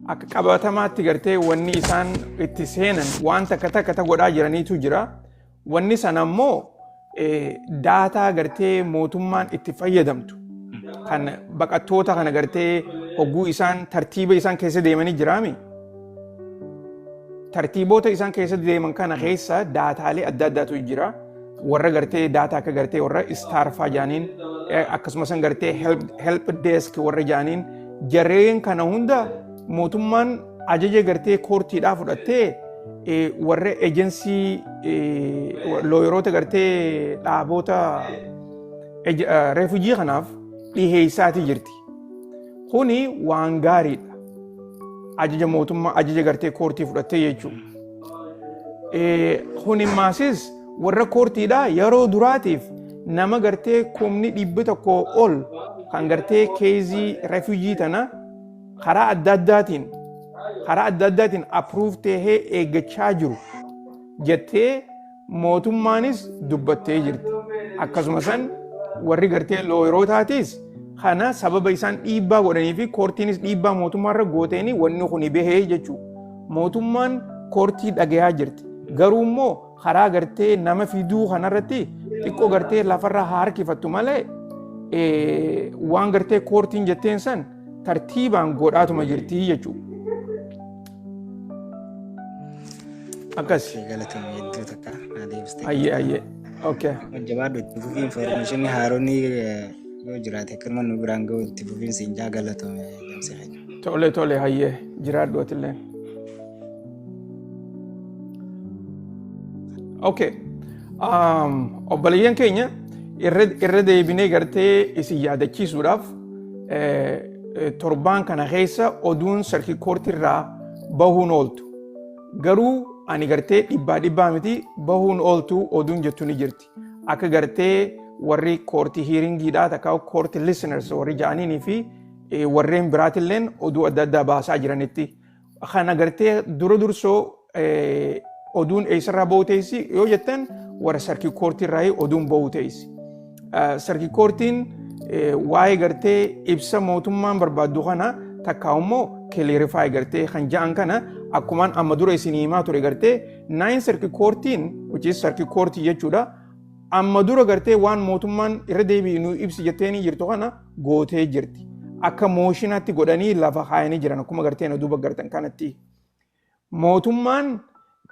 akka qabatamaatti gartee wanni isaan itti seenan waan takka takka ta godhaa jiraniitu jira. Wanni sana ammoo data gartee mootummaan itti fayyadamtu kan baqattoota kana gartee hogguu isaan tartiiba isaan keessa deemanii jiraami. Tartiiboota isaan keessa deeman kana keessa dataalee adda addaatu jira. Warra gartee data akka gartee warra STAR faa jaaniin, akkasumas gartee help desk warra jaaniin, jarreen kana hunda mootummaan ajaja gartee courtiidhaa fudhattee warra agency lawyeroota gartee dhaaboota refugee kanaaf dhiheessaatii jirti. Kuni waan gaariidha. Ajaja mootummaa, ajaja gartee courtii fudhattee jechuudha. Kuni maasis warra courtiidhaa yeroo duraatiif nama gartee 100,000 ol kan gartee case refugee tana karaa adda addaatiin approve tahee eeggachaa jiru jettee mootummaanis dubbattee jirti. Akkasuma san warri gartee lawyerotaatis kana sababa isaan dhiibbaa godhanii fi courtiinis dhiibbaa mootummaarra gooteeni wanni kun bahee jechuudha. Mootummaan courtii dhagayaa jirti. Garuu immoo karaa gartee nama fiduu kanarratti xiqqoo gartee lafarra haa harkifattu malee, waan gartee courtiin jetteen san tartiibaan godhaatuma jirti jechuudha. Akkas. Galatoomi, hedduu takka naa deebistee. Ayyee. Okay. Jabaadhu, itti fufii. Information haaronni yoo jiraate akkanuma nu biraan ga'u itti fufiin siin jaa. Galatoomi, gamsee keenya. Tole, hayyee, jiraadhu atilleen. Okay. Obboleeyyan keenya, irra deebinee gartee isin yaadachiisuudhaaf, torbaan kana keessa oduun circuit courtirraa bahuun ooltu. Garuu ani gartee dhibbaa dhibbaa miti, bahuun ooltu oduun jettu ni jirti. Akka gartee warri court hearingiidhaa takka court listeners warri ja'aniinii fi warreen biraatilleen oduu adda addaa baasaa jiranitti. Kana gartee dura dursoo oduun eessarraa bahu teessi yoo jettan, warra circuit courtirraa oduun bahu teessi. Circuit courtiin waa'ee gartee ibsa mootummaan barbaaddu kana takka immoo clarify gartee kan ja'an kana, akkumaan amma dura isin himaa ture, gartee Ninth Circuit Courtiin, which is circuit courtii jechuudha, amma dura gartee waan mootummaan irra deebi'u nu ibsi jetteeni jirtu kana gootee jirti. Akka motionaatti godhanii lafa kaayanii jiran akkuma gartee na duuba gartan kanatti. Mootummaan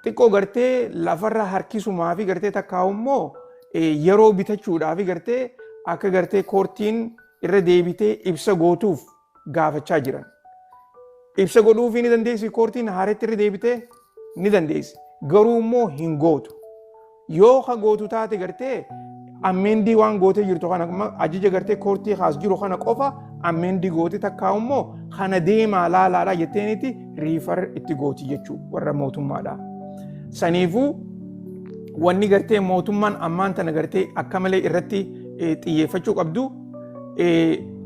xiqqoo gartee lafarra harkisumaa fi gartee takkaa'u immoo yeroo bitachuudhaa fi gartee akka gartee courtiin irra deebitee ibsa gootuuf gaafachaa jiran. Ibsa godhuufii ni dandeessi, courtiin haaretti irra deebitee ni dandeessi. Garuu immoo hin gootu. Yoo ka gootu taate, gartee amend waan gootee jirtu kana, ajaja gartee courtii haas jiru kana qofa amend goote takkaa immoo kana deemaa laalaadha jetteenitti refer itti gooti jechuu warra mootummaadha. Saniifuu wanni gartee mootummaan ammaan tana gartee akka malee irratti xiyyeeffachuu qabdu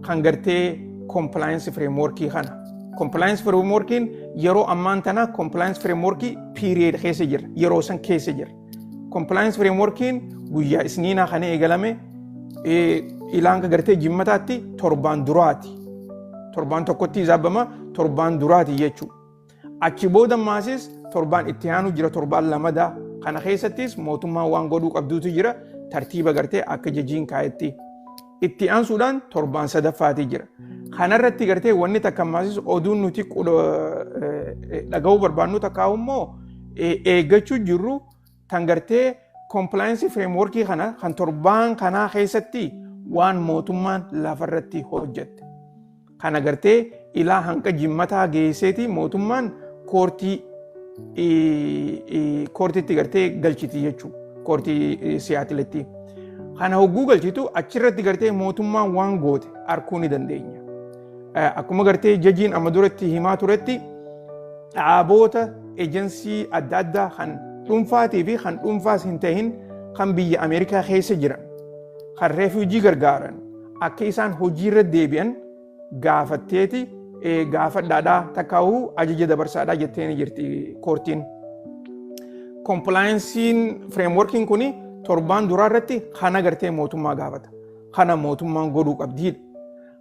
kan gartee compliance frameworkii kana. Compliance frameworkiin yeroo ammaan tana compliance frameworkii period keessa jira. Yeroo san keessa jira. Compliance frameworkiin guyyaa isniinaa kana eegalame ilaanka gartee jimmataatti torbaan duraati. Torbaan tokkotti hisaabama torbaan duraati jechuudha. Achi booda maasis torbaan itti aanu jira torbaan lamadaa. Kana keessattis mootummaan waan godhuu qabduutu jira tartiiba gartee akka jajiin kaayetti. Itti aansuudhaan torbaan sadaffaati jira. Kanarratti gartee wanni takka maasis oduun nuti dhaga'uu barbaannu takka immoo eeggachuu jirru tan gartee compliance frameworkii kana kan torbaan kanaa keessatti waan mootummaan lafarratti hojjette. Kana gartee ilaa hanqa jimmataa geesseeti mootummaan koortiitti gartee galchiti jechuudha. Koortii Siyaatilitti. Kana hogguu galchitu achirratti gartee mootummaan waan goote arguu ni dandeenya. Akkuma gartee jajiin amma duratti himaa turetti dhaaboota ejensii adda addaa kan dhuunfaatii fi kan dhuunfaas hin ta'in kan biyya Ameerikaa keessa jiran kan refugee gargaaran akka isaan hojiirra deebi'an gaafatteeti gaafadhaadhaa takkaa'uu ajaja dabarsaadhaa jettee ni jirti koortiin. Complianceiin frameworkiin kuni torbaan duraa irratti kana gartee mootummaa gaafata. Kana mootummaan godhuu qabdiidha.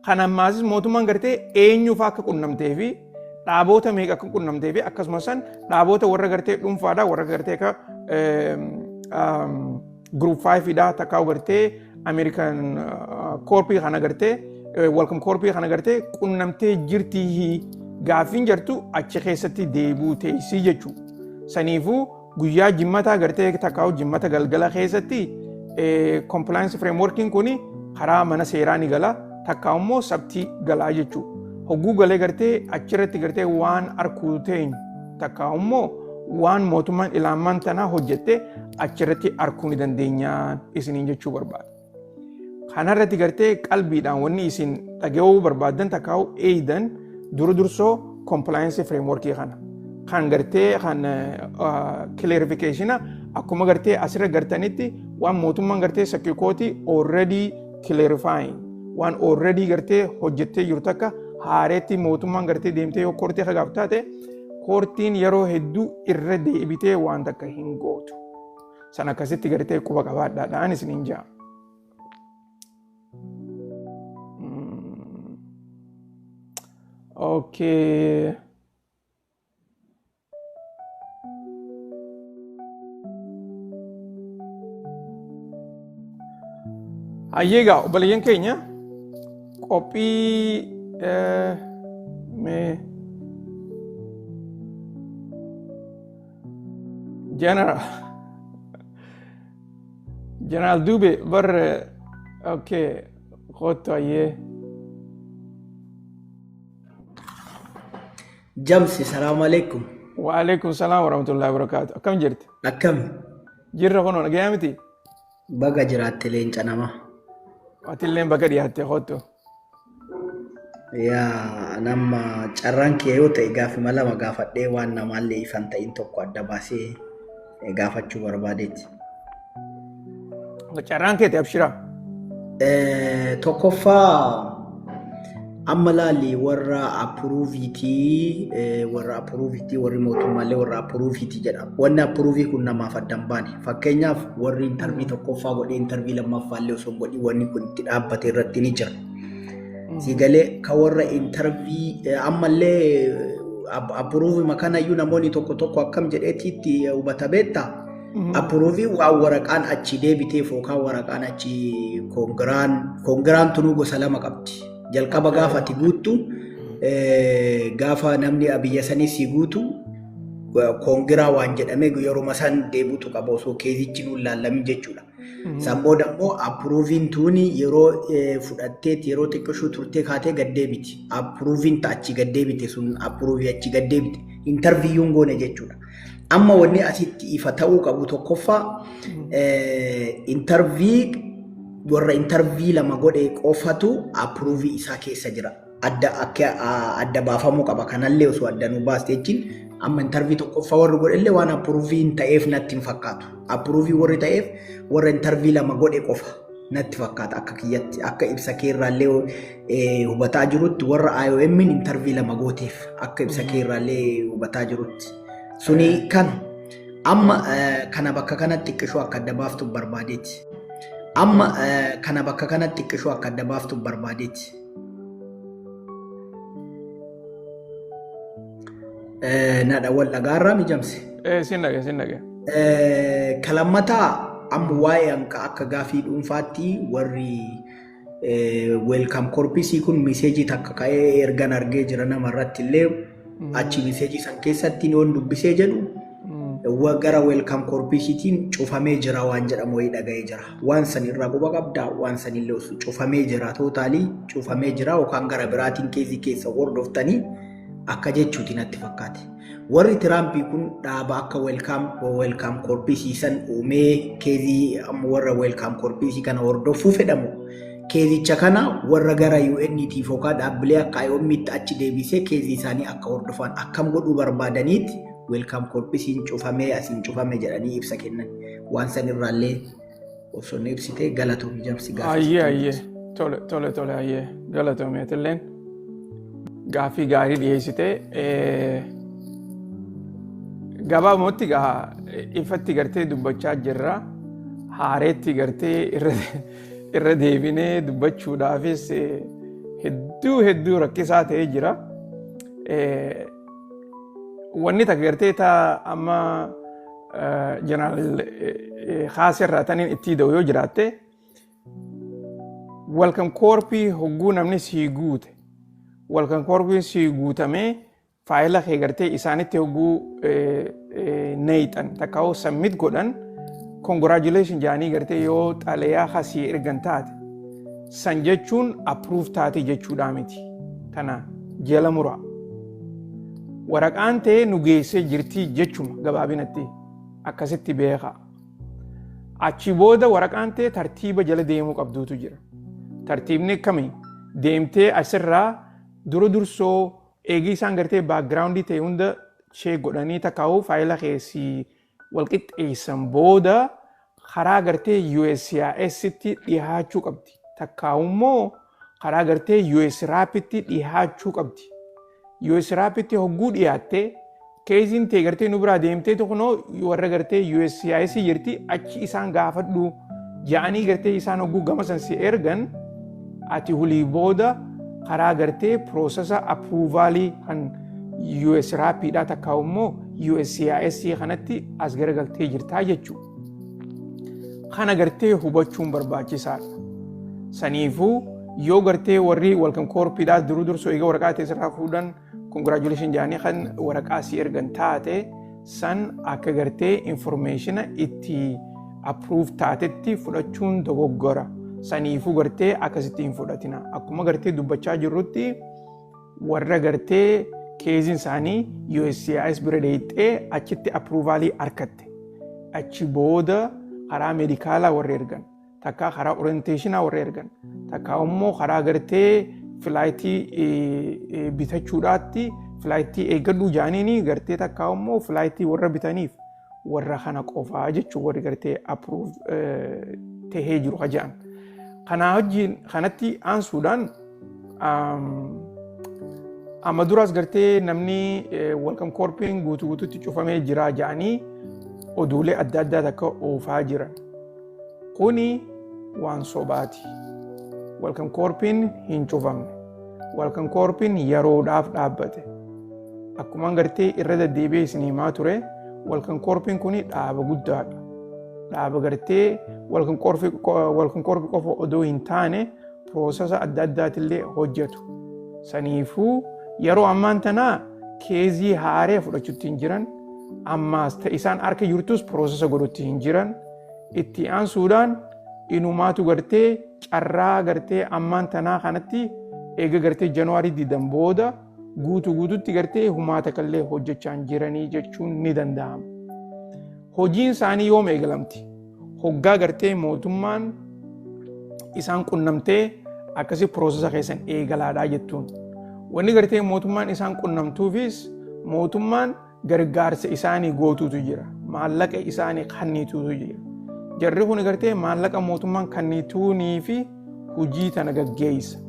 Kana ammaas mootummaan gartee eenyuuf akka qunnamtee fi dhaaboota meeqa akka qunnamtee fi akkasumas dhaaboota warra gartee dhuunfaadhaa warra gartee akka group 5 dha takkaa'u gartee American Corpii kana gartee Welcome Corpii kana gartee qunnamtee jirtii gaaffiin jirtu achi keessatti deebuu teessii jechuudha. Saniifuu guyyaa jimmataa gartee takkaa'u jimmata galgala keessatti compliance frameworkiin kuni karaa mana seeraa ni gala takkaa'u immoo sabtii galaa jechuudha. Hogguu galee gartee achirratti gartee waan arkuu teenyu takkaa'u immoo waan mootummaan ilaamaan tanaa hojjette achirratti arkuu ni dandeenya isiniin jechuu barbaada. Kanarratti gartee qalbiidhaan wanni isin dhaga'uu barbaaddan takkaa'u eeydan dura dursoo compliance frameworkii kana. Kan gartee kan clarification akkuma gartee asirra gartanitti waan mootummaan gartee sakkikootii already clarifying waan already gartee hojjettee jiru takka haareetti mootummaan gartee deemtee yoo koortii hagaaf taate koortiin yeroo hedduu irra deebitee waan takka hin gootu. San akkasitti gartee quba qabaadhaadhaan isiniin ja'a. Okay. Hayyeegaa obboleeyyan keenya qophii mee General Dube bar okay kottu hayyee. Jamsi, salaamu alaikum. Wa alaikum salaam wa rahmatullahi wa barakaatu. Akkam jirti? Akkam? Jirra kunoo nagayaa miti? Baga jiraatte leenca namaa. Atilleen baga dhiyaatte kottu. Yaa nama carraan kee yoo ta'e gaafima lama gaafadhee waan namaallee ifan ta'in tokko adda baasee gaafachuu barbaadeeti. Carraan keeti abshiraa. Tokkoffaa amma laali warra approveitii warra approveitii warri mootummaallee warra approveitii jedha. Wanni approve kun namaaf adda hin baane. Fakkeenyaaf warri interview tokkoffaa godhee interview lammaffaallee osoo hin godhin wanni kun itti dhaabbate irratti ni jira. Sigalee ka warra interview ammallee approve kanayyuu namoonni tokko tokko akkam jedheeti itti hubata beektaa? Approve waan waraqaan achi deebiteef yookaan waraqaan achi koongiraan tunuu gosa lama qabdi. Jalqaba gaafa ati guuttu gaafa namni biyya sanii si guutu koongiraa waan jedhamee yeruma san deebitu qaba osoo caseichi nuun laallamin jechuudha. San booda immoo approveiin tuuni yeroo fudhatteet yeroo xiqqishuu turtee kaatee gad deebiti. Approveiin achi gad deebite sun approve achi gad deebite. Interviewuun goone jechuudha. Amma wanni asitti ifa ta'uu qabu tokkoffaa interview warra interview lama godhe qofatu approve isaa keessa jira. Adda akka adda baafamuu qaba. Kanallee osoo adda nu baaste jechuun amma interview tokkoffaa warri godhellee waan approve hin ta'eef natti hin fakkaatu. Approve warri ta'eef warra interview lama godhe qofa. Natti fakkaata akka kiyyatti, akka ibsa keerraallee hubataa jirutti, warra IOM interview 2 gooteef akka ibsa keerraallee hubataa jirutti. Suni kan amma kana bakka kanatti xiqqishoo akka adda baaftu barbaadeeti. Amma kana bakka kanatti xiqqishoo akka adda baaftu barbaadeeti. Nadha wal dhagaarraa mijamse. Sin dhage, sin dhage. Kalammataa amma waa'ee akka gaafii dhuunfaatti warri Welcome Corpsii kun message takka ka'ee ergan argee jira namarratti illee, achi message san keessatti yoon dubbisee jedhu gara Welcome Corpsiitiin cufamee jira waan jedhamu wayii dhaga'ee jira. Waan san irraa quba qabdaa? Waan san illee cufamee jira, totally cufamee jira yookaan gara biraatiin case keessa hordoftanii akka jechuuti natti fakkaate. Warri Tiraampii kun dhaaba akka Welcome Corpsii san uumee case amma warra Welcome Corpsii kana hordofuu fedhamu. Caseicha kana warra gara UN'tiif yookaan dhaabbilee akka IOM'tti achi deebisee case isaanii akka hordofan akkam godhuu barbaadaniiti Welcome Corpsiin cufamee asiin cufame jedhanii ibsa kennan. Waan san irraallee osoo inni ibsitee galatoomii jamsi gaaffii. Ayyee, tole tole tole, ayyee, galatoomii atilleen gaaffii gaarii dhiyeessitee. Gabaabumatti gaa ifatti gartee dubbachaa jirra. Haareetti gartee irra deebinee dubbachuudhaafis hedduu hedduu rakkisaa ta'ee jira. Wanni takka gartee ta amma jeneraal Haasirraa taniin itti da'u yoo jiraatte, Welcome Corpsii hogguu namni sii guute, Welcome Corpsii sii guutamee faayila kee gartee isaanitti hogguu neeyxan takka submit godhan, congratulation jaanii gartee yoo xalayaa kasii ergan taate, san jechuun approve taate jechuudhaa miti. Tana jala muraa. Waraqaan ta'ee nu geessee jirtii jechuma gabaabinatti akkasitti beekaa. Achi booda waraqaan ta'e tartiiba jala deemuu qabduutu jira. Tartiibni akkamii? Deemtee asirraa dura dursoo eegii isaan gartee background ta'e hunda check godhanii takkaa'uu faayila keessii walqixxeessan booda karaa gartee USCIS'tti dhiyaachuu qabdi. Takkaa'u immoo karaa gartee USRAP'tti dhiyaachuu qabdi. USRAP'tti hogguu dhiyaattee caseiin ta'e gartee nu biraa deemtee kunoo warra gartee USCIS jirti, achi isaan gaafadhu ja'anii gartee isaan hogguu gama san si ergan, ati hulii booda karaa gartee process approval kan USRAP'dha takkaa'u immoo USCIS kanatti as garagaltee jirtaa jechuudha. Kana gartee hubachuun barbaachisaadha. Saniifuu yoo gartee warri Welcome Corpsiidhaa duruu dursoo egaa waraqaa ta'e sirraa fuudhan, congratulation jedhanii kan waraqaa si ergan taate, san akka gartee information itti approve taatetti fudhachuun dogoggora. Saniifuu gartee akkasitti hin fudhatina. Akkuma gartee dubbachaa jirrutti, warra gartee caseiin isaanii USCIS bira deeyxee achitti approval argatte. Achi booda karaa medical warra ergan, takka karaa orientation warra ergan, takka immoo karaa gartee flight bitachuudhaatti flight eeggadhuu jaaniini gartee, takka immoo flight warra bitaniif, warra kana qofaa jechuun warri gartee approve tahee jiru haja'an. Kanaa wajjin kanatti aansuudhaan, amma duraas gartee namni Welcome Corpsiin guutuu guutuutti cufamee jira jedhanii oduulee adda addaa takka oofaa jiran. Kuni waan sobaati. Welcome Corpsiin hin cufamne. Welcome Corpsiin yeroodhaaf dhaabbate. Akkuma gartee irra deddeebi'ee isin himaa ture, Welcome Corpsiin kuni dhaaba guddaadha. Dhaaba gartee Welcome Corps qofa odoo hin taane process adda addaatillee hojjetu. Saniifuu yeroo ammaan tanaa case haaree fudhachuutti hin jiran, ammaas ta'e isaan harka jirtus process godhutti hin jiran. Itti aansuudhaan inumaatu gartee carraa gartee ammaan tanaa kanatti eega gartee January 20 booda guutuu guututti gartee humaata kallee hojjechaa hin jiranii jechuun ni danda'ama. Hojiin isaanii yoom eegalamti? Hoggaa gartee mootummaan isaan qunnamtee akkasii process keessan eegalaadhaa jettuun. Wanni gartee mootummaan isaan qunnamtuufis mootummaan gargaarsa isaanii gootuutu jira. Maallaqa isaanii kannituutu jira. Jarri kun gartee maallaqa mootummaan kannituunii fi hojii tana gaggeessa.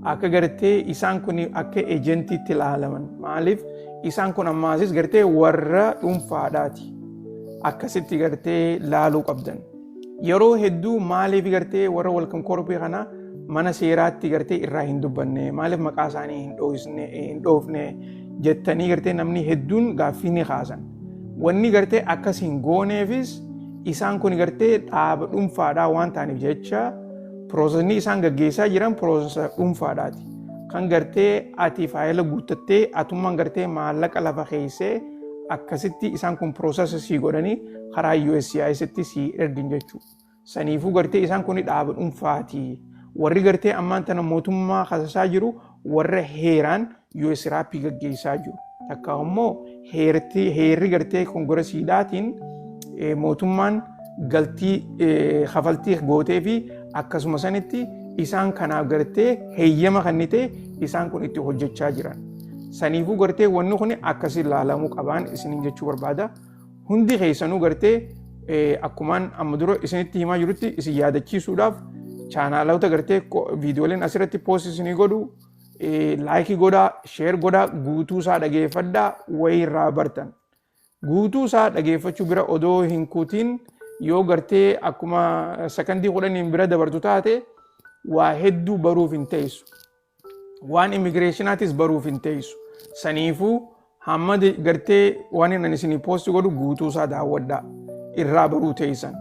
Akka gartee isaan kun akka agentiitti ilaalaman. Maaliif isaan kun ammaasis gartee warra dhuunfaadhaati. Akkasitti gartee laaluu qabdan. Yeroo hedduu maaliif gartee warra Welcome Corps kana mana seeraatti gartee irraa hin dubbanne, maaliif maqaa isaanii hin dhoofne jettanii gartee namni hedduun gaaffii ni kaasan. Wanni gartee akkas hin gooneefis isaan kun gartee dhaaba dhuunfaadhaa waan ta'aniif jecha processni isaan gaggeessaa jiran processa dhuunfaadhaati. Kan gartee ati faayila guuttattee atummaan gartee maallaqa lafa keessee akkasitti isaan kun processa sii godhanii karaa USCIStti sii ergin jechuudha. Saniifuu gartee isaan kun dhaaba dhuunfaati. Warri gartee ammaan tana mootummaa kasasaa jiru warra heeraan USRAP gaggeessaa jiru. Takka immoo heerri gartee Congressiidhaatiin mootummaan galtii kafaltii gootee fi akkasuma sanitti isaan kanaaf gartee heeyyama kennite isaan kun itti hojjechaa jiran. Saniifuu gartee wanni kun akkasii ilaalamuu qabaan isiniin jechuu barbaada. Hundi keessanuu gartee akkumaan amma dura isinitti himaa jirutti isin yaadachiisuudhaaf channelota gartee viidiyooleen asirratti post isinii godhu like godhaa, share godhaa, guutuu isaa dhageeffadhaa, wayii irraa bartan. Guutuu isaa dhageeffachuu bira odoo hin kutin yoo gartee akkuma sakandii 10n bira dabartu taate waa hedduu baruuf hin teessu. Waan immigrationaatis baruuf hin teessu. Saniifuu hamma gartee waan inni isinii post godhu guutuu isaa daawwadhaa, irraa baruu teessan.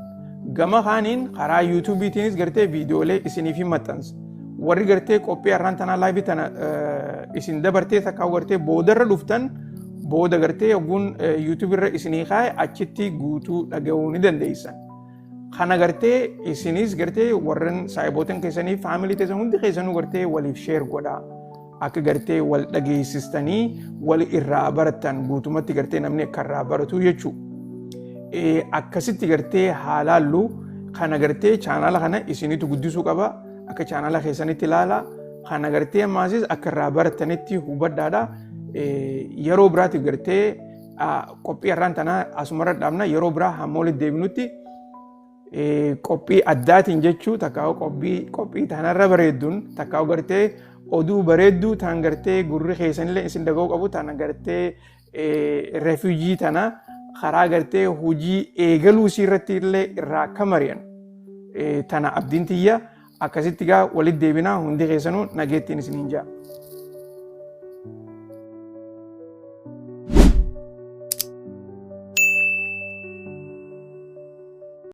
Gama kaaniin karaa YouTubeiitiinis gartee viidiyoolee isiniif hin maxxansa. Warri gartee qophii har'aan tanaa live tana isin dabartee takkaa gartee boodarra dhuftan, booda gartee yogguun YouTube irra isinii kaa'e achitti guutuu dhaga'uu ni dandeessan. Kana gartee isinis gartee warren saayibootan keessanii, family teessan, hundi keessanuu gartee waliif share godhaa. Akka gartee wal dhageessistanii wal irraa barattan, guutumatti gartee namni akka irraa baratu jechuudha. Akkasitti gartee haalaallu kana gartee channela kana isinitu guddisuu qaba. Akka channela keessanitti ilaala. Kana gartee ammaasis akka irraa barattanitti hubadhaadha. Yeroo biraatiif gartee qophii har'aan tanaa asumarra dhaabna. Yeroo biraa hamma walitti deebinutti qophii addaatiin jechuu, takkaa qophii tanarra bareedduun, takkaa gartee oduu bareedduu tan gartee gurri keessanillee isin dhaga'uu qabu, tan gartee refugee tana karaa gartee hojii eegaluu isii irratti illee irraa akka mari'an tana abdiin tiyya. Akkasitti gaa walitti deebinaa, hundi keessanuu nageettiin isiniin ja'a.